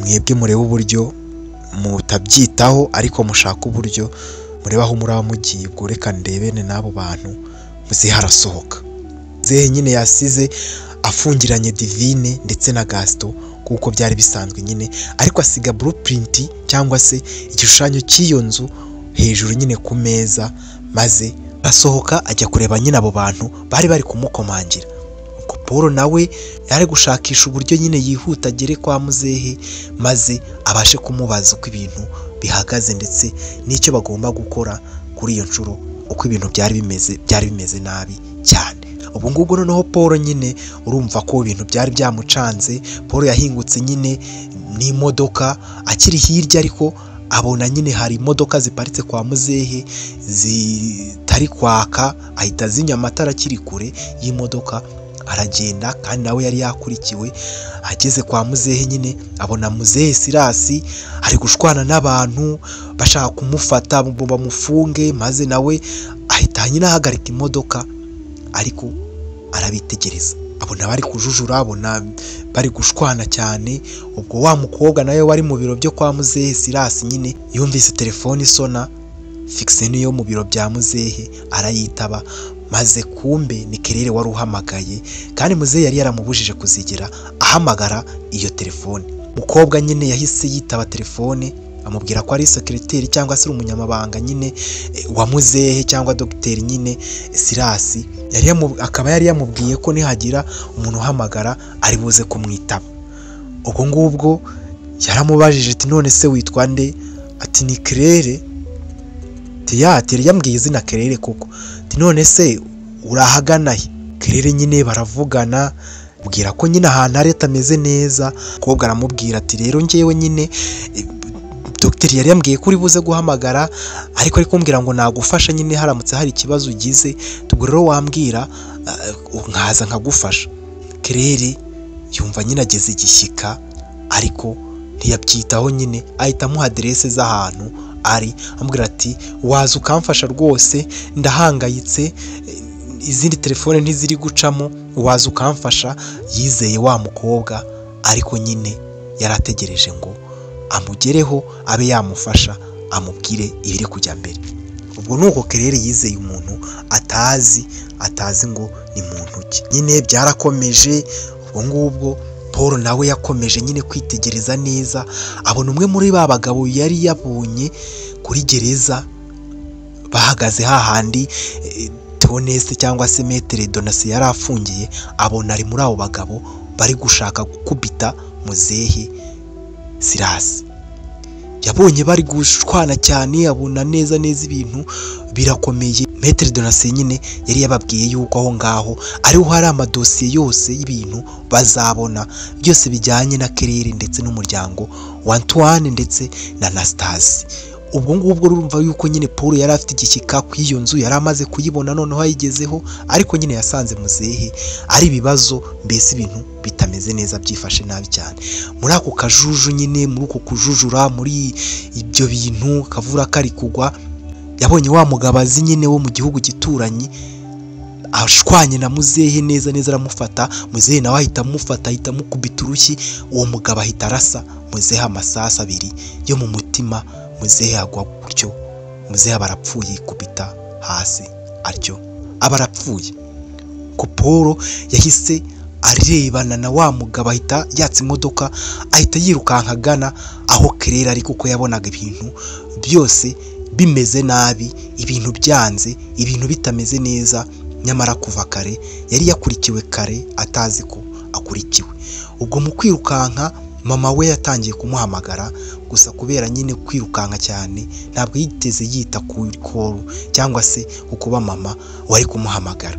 mwebwe murebe uburyo mutabyitaho, ariko mushaka uburyo murebe aho muraba mugiye, ubwo reka ndebene n'abo bantu. Muzehe arasohoka. Muzehe nyine yasize afungiranye Divine ndetse na Gaston kuko byari bisanzwe nyine, ariko asiga blueprint cyangwa se igishushanyo cy'iyo nzu hejuru nyine ku meza, maze asohoka ajya kureba nyine abo bantu bari bari kumukomangira. Ubwo Paul nawe yari gushakisha uburyo nyine yihuta agere kwa muzehe, maze abashe kumubaza uko ibintu bihagaze ndetse n'icyo bagomba gukora kuri iyo nshuro, uko ibintu byari bimeze, byari bimeze nabi cyane. Ubu ngubwo noneho Paul nyine urumva ko ibintu byari byamucanze. Paul yahingutse nyine n'imodoka akiri hirya, ariko abona nyine hari imodoka ziparitse kwa muzehe zitari kwaka, ahita azinya amatara akiri kure y'imodoka aragenda, kandi nawe yari yakurikiwe. Ageze kwa muzehe nyine abona muzehe Sirasi ari gushwana n'abantu bashaka kumufata ngo bamufunge, maze nawe ahita nyine ahagarika imodoka, ariko arabitegereza, abona bari kujujura, abona bari gushwana cyane. Ubwo wa mukobwa nawe wari mu biro byo kwa muzehe Sirasi nyine yumvise telefone isona fixe niyo mu biro bya muzehe, arayitaba, Maze kumbe ni Kerere wari uhamagaye, kandi muzehe yari yaramubujije kuzigera ahamagara iyo telefone. Mukobwa nyine yahise yitaba telefone, amubwira ko ari sekereteri cyangwa se umunyamabanga nyine wa muzehe cyangwa dogiteri nyine Sirasi. Akaba yari yamubwiye ko nihagira umuntu uhamagara ari buze kumwitaba. Ubwo ngubwo yaramubajije ati none se witwa nde? Ati ni Kerere. Ati yambwiye izina Kerere koko. Ati none se urahagana he? Kerere nyine baravugana, bwira ko nyine ahantu ari atameze neza. Mukobwa aramubwira ati rero ngewe nyine dogiteri yari yambwiye ko uri buze guhamagara, ariko ari kumbwira ngo nagufasha nyine haramutse hari ikibazo ugize, ubwo rero wambwira nkaza nkagufasha. Kerere yumva nyine ageze igishyika, ariko ntiyabyitaho nyine, ahita amuha aderese z'ahantu ari, amubwira ati waza ukamfasha rwose, ndahangayitse, izindi telefone ntiziri gucamo, waza ukamfasha. Yizeye wa mukobwa, ariko nyine yarategereje ngo amugereho abe yamufasha, amubwire ibiri kujya mbere. Ubwo nuko Kerere yizeye umuntu atazi ngo ni muntu ki. Nyine byarakomeje. Ubwo ngubwo Paul nawe yakomeje nyine kwitegereza neza, abona umwe muri ba bagabo yari yabonye kuri gereza bahagaze hahandi Toneste cyangwa se Maître Donatien yari afungiye, abona ari muri abo bagabo bari gushaka gukubita muzehe Sirasi. Yabonye bari gushwana cyane, abona neza neza ibintu birakomeye. Maître Donatien nyine yari yababwiye yuko aho ngaho ariho hari amadosiye yose y'ibintu bazabona byose bijyanye na Kerere ndetse n'umuryango wa Antoine ndetse na Anastase. Ubwo ngubwo urumva yuko nyine Paul yari afite igishyika ku iyo nzu, yari amaze kuyibona noneho ayigezeho, ariko nyine yasanze muzehe ari ibibazo, mbese ibintu bitameze neza, byifashe nabi cyane. Muri ako kajuju nyine, muri uko kujujura, muri ibyo bintu kavura kari kugwa, yabonye wa mugabazi nyine wo mu gihugu gituranyi ashwanye na muzehe neza neza, aramufata. Muzehe nawe ahita amufata, ahita amukubita urushyi, uwo mugabo ahita arasa muzehe amasasu abiri yo mu mutima. Muzehe agwa gutyo, muzehe abarapfuye, kubita hasi atyo abarapfuye. Ko Paul yahise arebana na wa mugabo, ahita yatsa imodoka, ahita yirukanka agana aho Kerere ari, kuko yabonaga ibintu byose bimeze nabi, ibintu byanze, ibintu bitameze neza. Nyamara kuva kare yari yakurikiwe kare, atazi ko akurikiwe. Ubwo mu kwirukanka mama we yatangiye kumuhamagara, gusa kubera nyine kwirukanka cyane ntabwo yiteze yita ku call cyangwa se kuba mama wari kumuhamagara.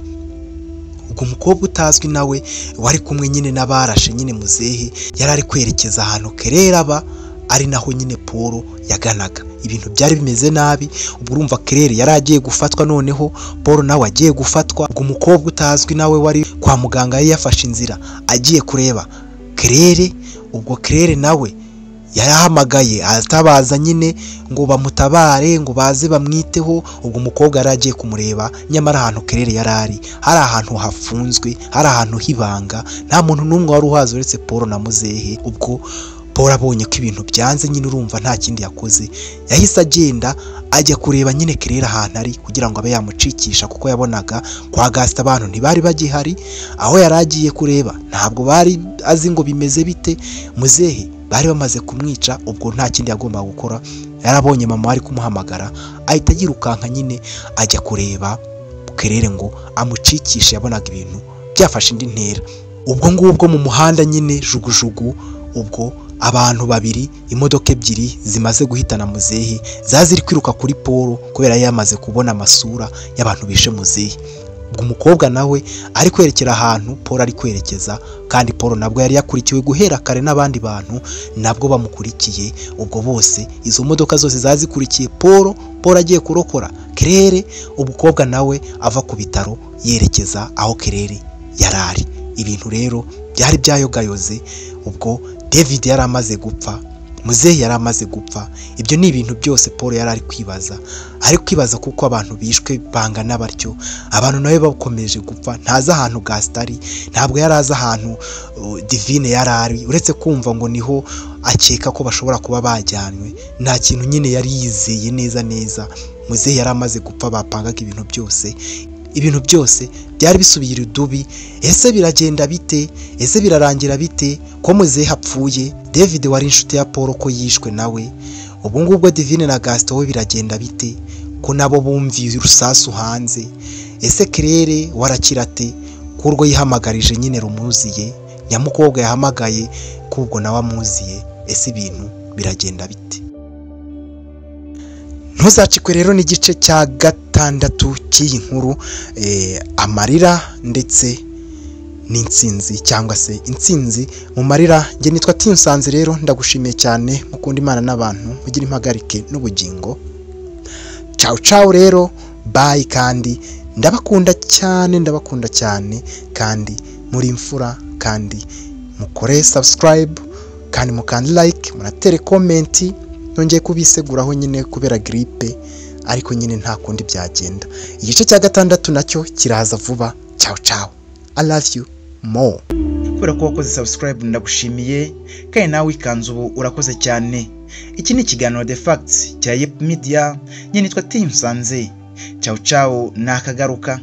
Ubwo umukobwa utazwi nawe wari kumwe nyine n'abarashe nyine muzehe, yari ari kwerekeza ahantu Kerere aba, ari naho nyine Paul yaganaga. Ibintu byari bimeze nabi. Ubwo urumva Kerere yari agiye gufatwa, noneho Paul nawe agiye gufatwa. Ubwo umukobwa utazwi nawe wari kwa muganga yari yafashe inzira agiye kureba Kerere. Ubwo Kerere nawe yarahamagaye atabaza nyine ngo bamutabare, ngo baze bamwiteho. Ubwo umukobwa yari agiye kumureba, nyamara ahantu Kerere yari ari hari ahantu hafunzwe, hari ahantu hibanga, nta muntu n'umwe wari uhazi uretse Paul na muzehe. Ubwo Paul abonye ko ibintu byanze nyine, urumva nta kindi yakoze, yahise agenda ajya kureba nyine Kerere ahantu ari kugira ngo abe yamucikisha, kuko yabonaga kwa Gasita abantu ntibari bagihari. Aho yari agiye kureba ntabwo bari azi ngo bimeze bite, muzehe bari bamaze kumwica. Ubwo nta kindi yagombaga gukora, yarabonye mama ari kumuhamagara, ahita yirukanka nyine ajya kureba Kerere ngo amucikishe. Yabonaga ibintu byafashe indi ntera. Ubwo ngubwo mu muhanda nyine jugujugu, ubwo abantu babiri, imodoka ebyiri zimaze guhitana muzehe zaziri kwiruka kuri Paul, kubera yamaze kubona amasura y'abantu bishe muzehe. Ubwo umukobwa nawe ari kwerekera ahantu Paul ari kwerekeza, kandi Paul nabwo yari yakurikiwe guhera kare n'abandi bantu nabwo bamukurikiye. Ubwo bose izo modoka zose zazikurikiye Paul, Paul agiye kurokora Kerere. Umukobwa nawe ava ku bitaro yerekeza aho Kerere yarari. Ibintu rero byari byayogayoze. Ubwo David yari amaze gupfa, muzehe yari amaze gupfa. Ibyo ni ibintu byose Paul yari ari kwibaza, ari kwibaza kuko abantu bishwe bangana batyo, abantu nawe bakomeje gupfa. Ntazi ahantu Gastari, ntabwo yari azi ahantu Divine yari ari, uretse kumva ngo niho akeka ko bashobora kuba bajyanwe. Nta kintu nyine yari yizeye neza neza. Muzehe yari amaze gupfa, bapangaga ibintu byose. Ibintu byose byari bisubiye irudubi. Ese biragenda bite? Ese birarangira bite? Ko muzehe hapfuye, David wari inshuti ya Paul ko yishwe nawe, ubu ngubwo Divine na Gaston we biragenda bite, ko nabo bumviye urusasu hanze? Ese Claire warakira ate, ko urwo yihamagarije nyine rumuziye, nyamukobwa yahamagaye kubwo nawe amuziye? Ese ibintu biragenda bite? Ntuzacikwe rero n'igice cya 6 cy'iyi nkuru, amarira ndetse n'intsinzi, cyangwa se intsinzi mu marira. Njye nitwa Tiyunsanze rero, ndagushimiye cyane, mukunda Imana n'abantu, mugira impagarike n'ubugingo. Ciao ciao rero, bye, kandi ndabakunda cyane, ndabakunda cyane, kandi muri imfura, kandi mukore subscribe, kandi mukande like, munatere comment. Nongeye kubiseguraho nyine kubera grippe, ariko nyine nta kundi byagenda. Igice cya 6 nacyo kiraza vuba. Ciao ciao, I love you more. Kubera ko wakoze subscribe ndagushimiye, kandi nawe wikanze ubu urakoze cyane. Iki ni ikiganiro The Facts cya Yep Media, nyine nitwa Tiyunsanze. Ciao ciao, nakagaruka.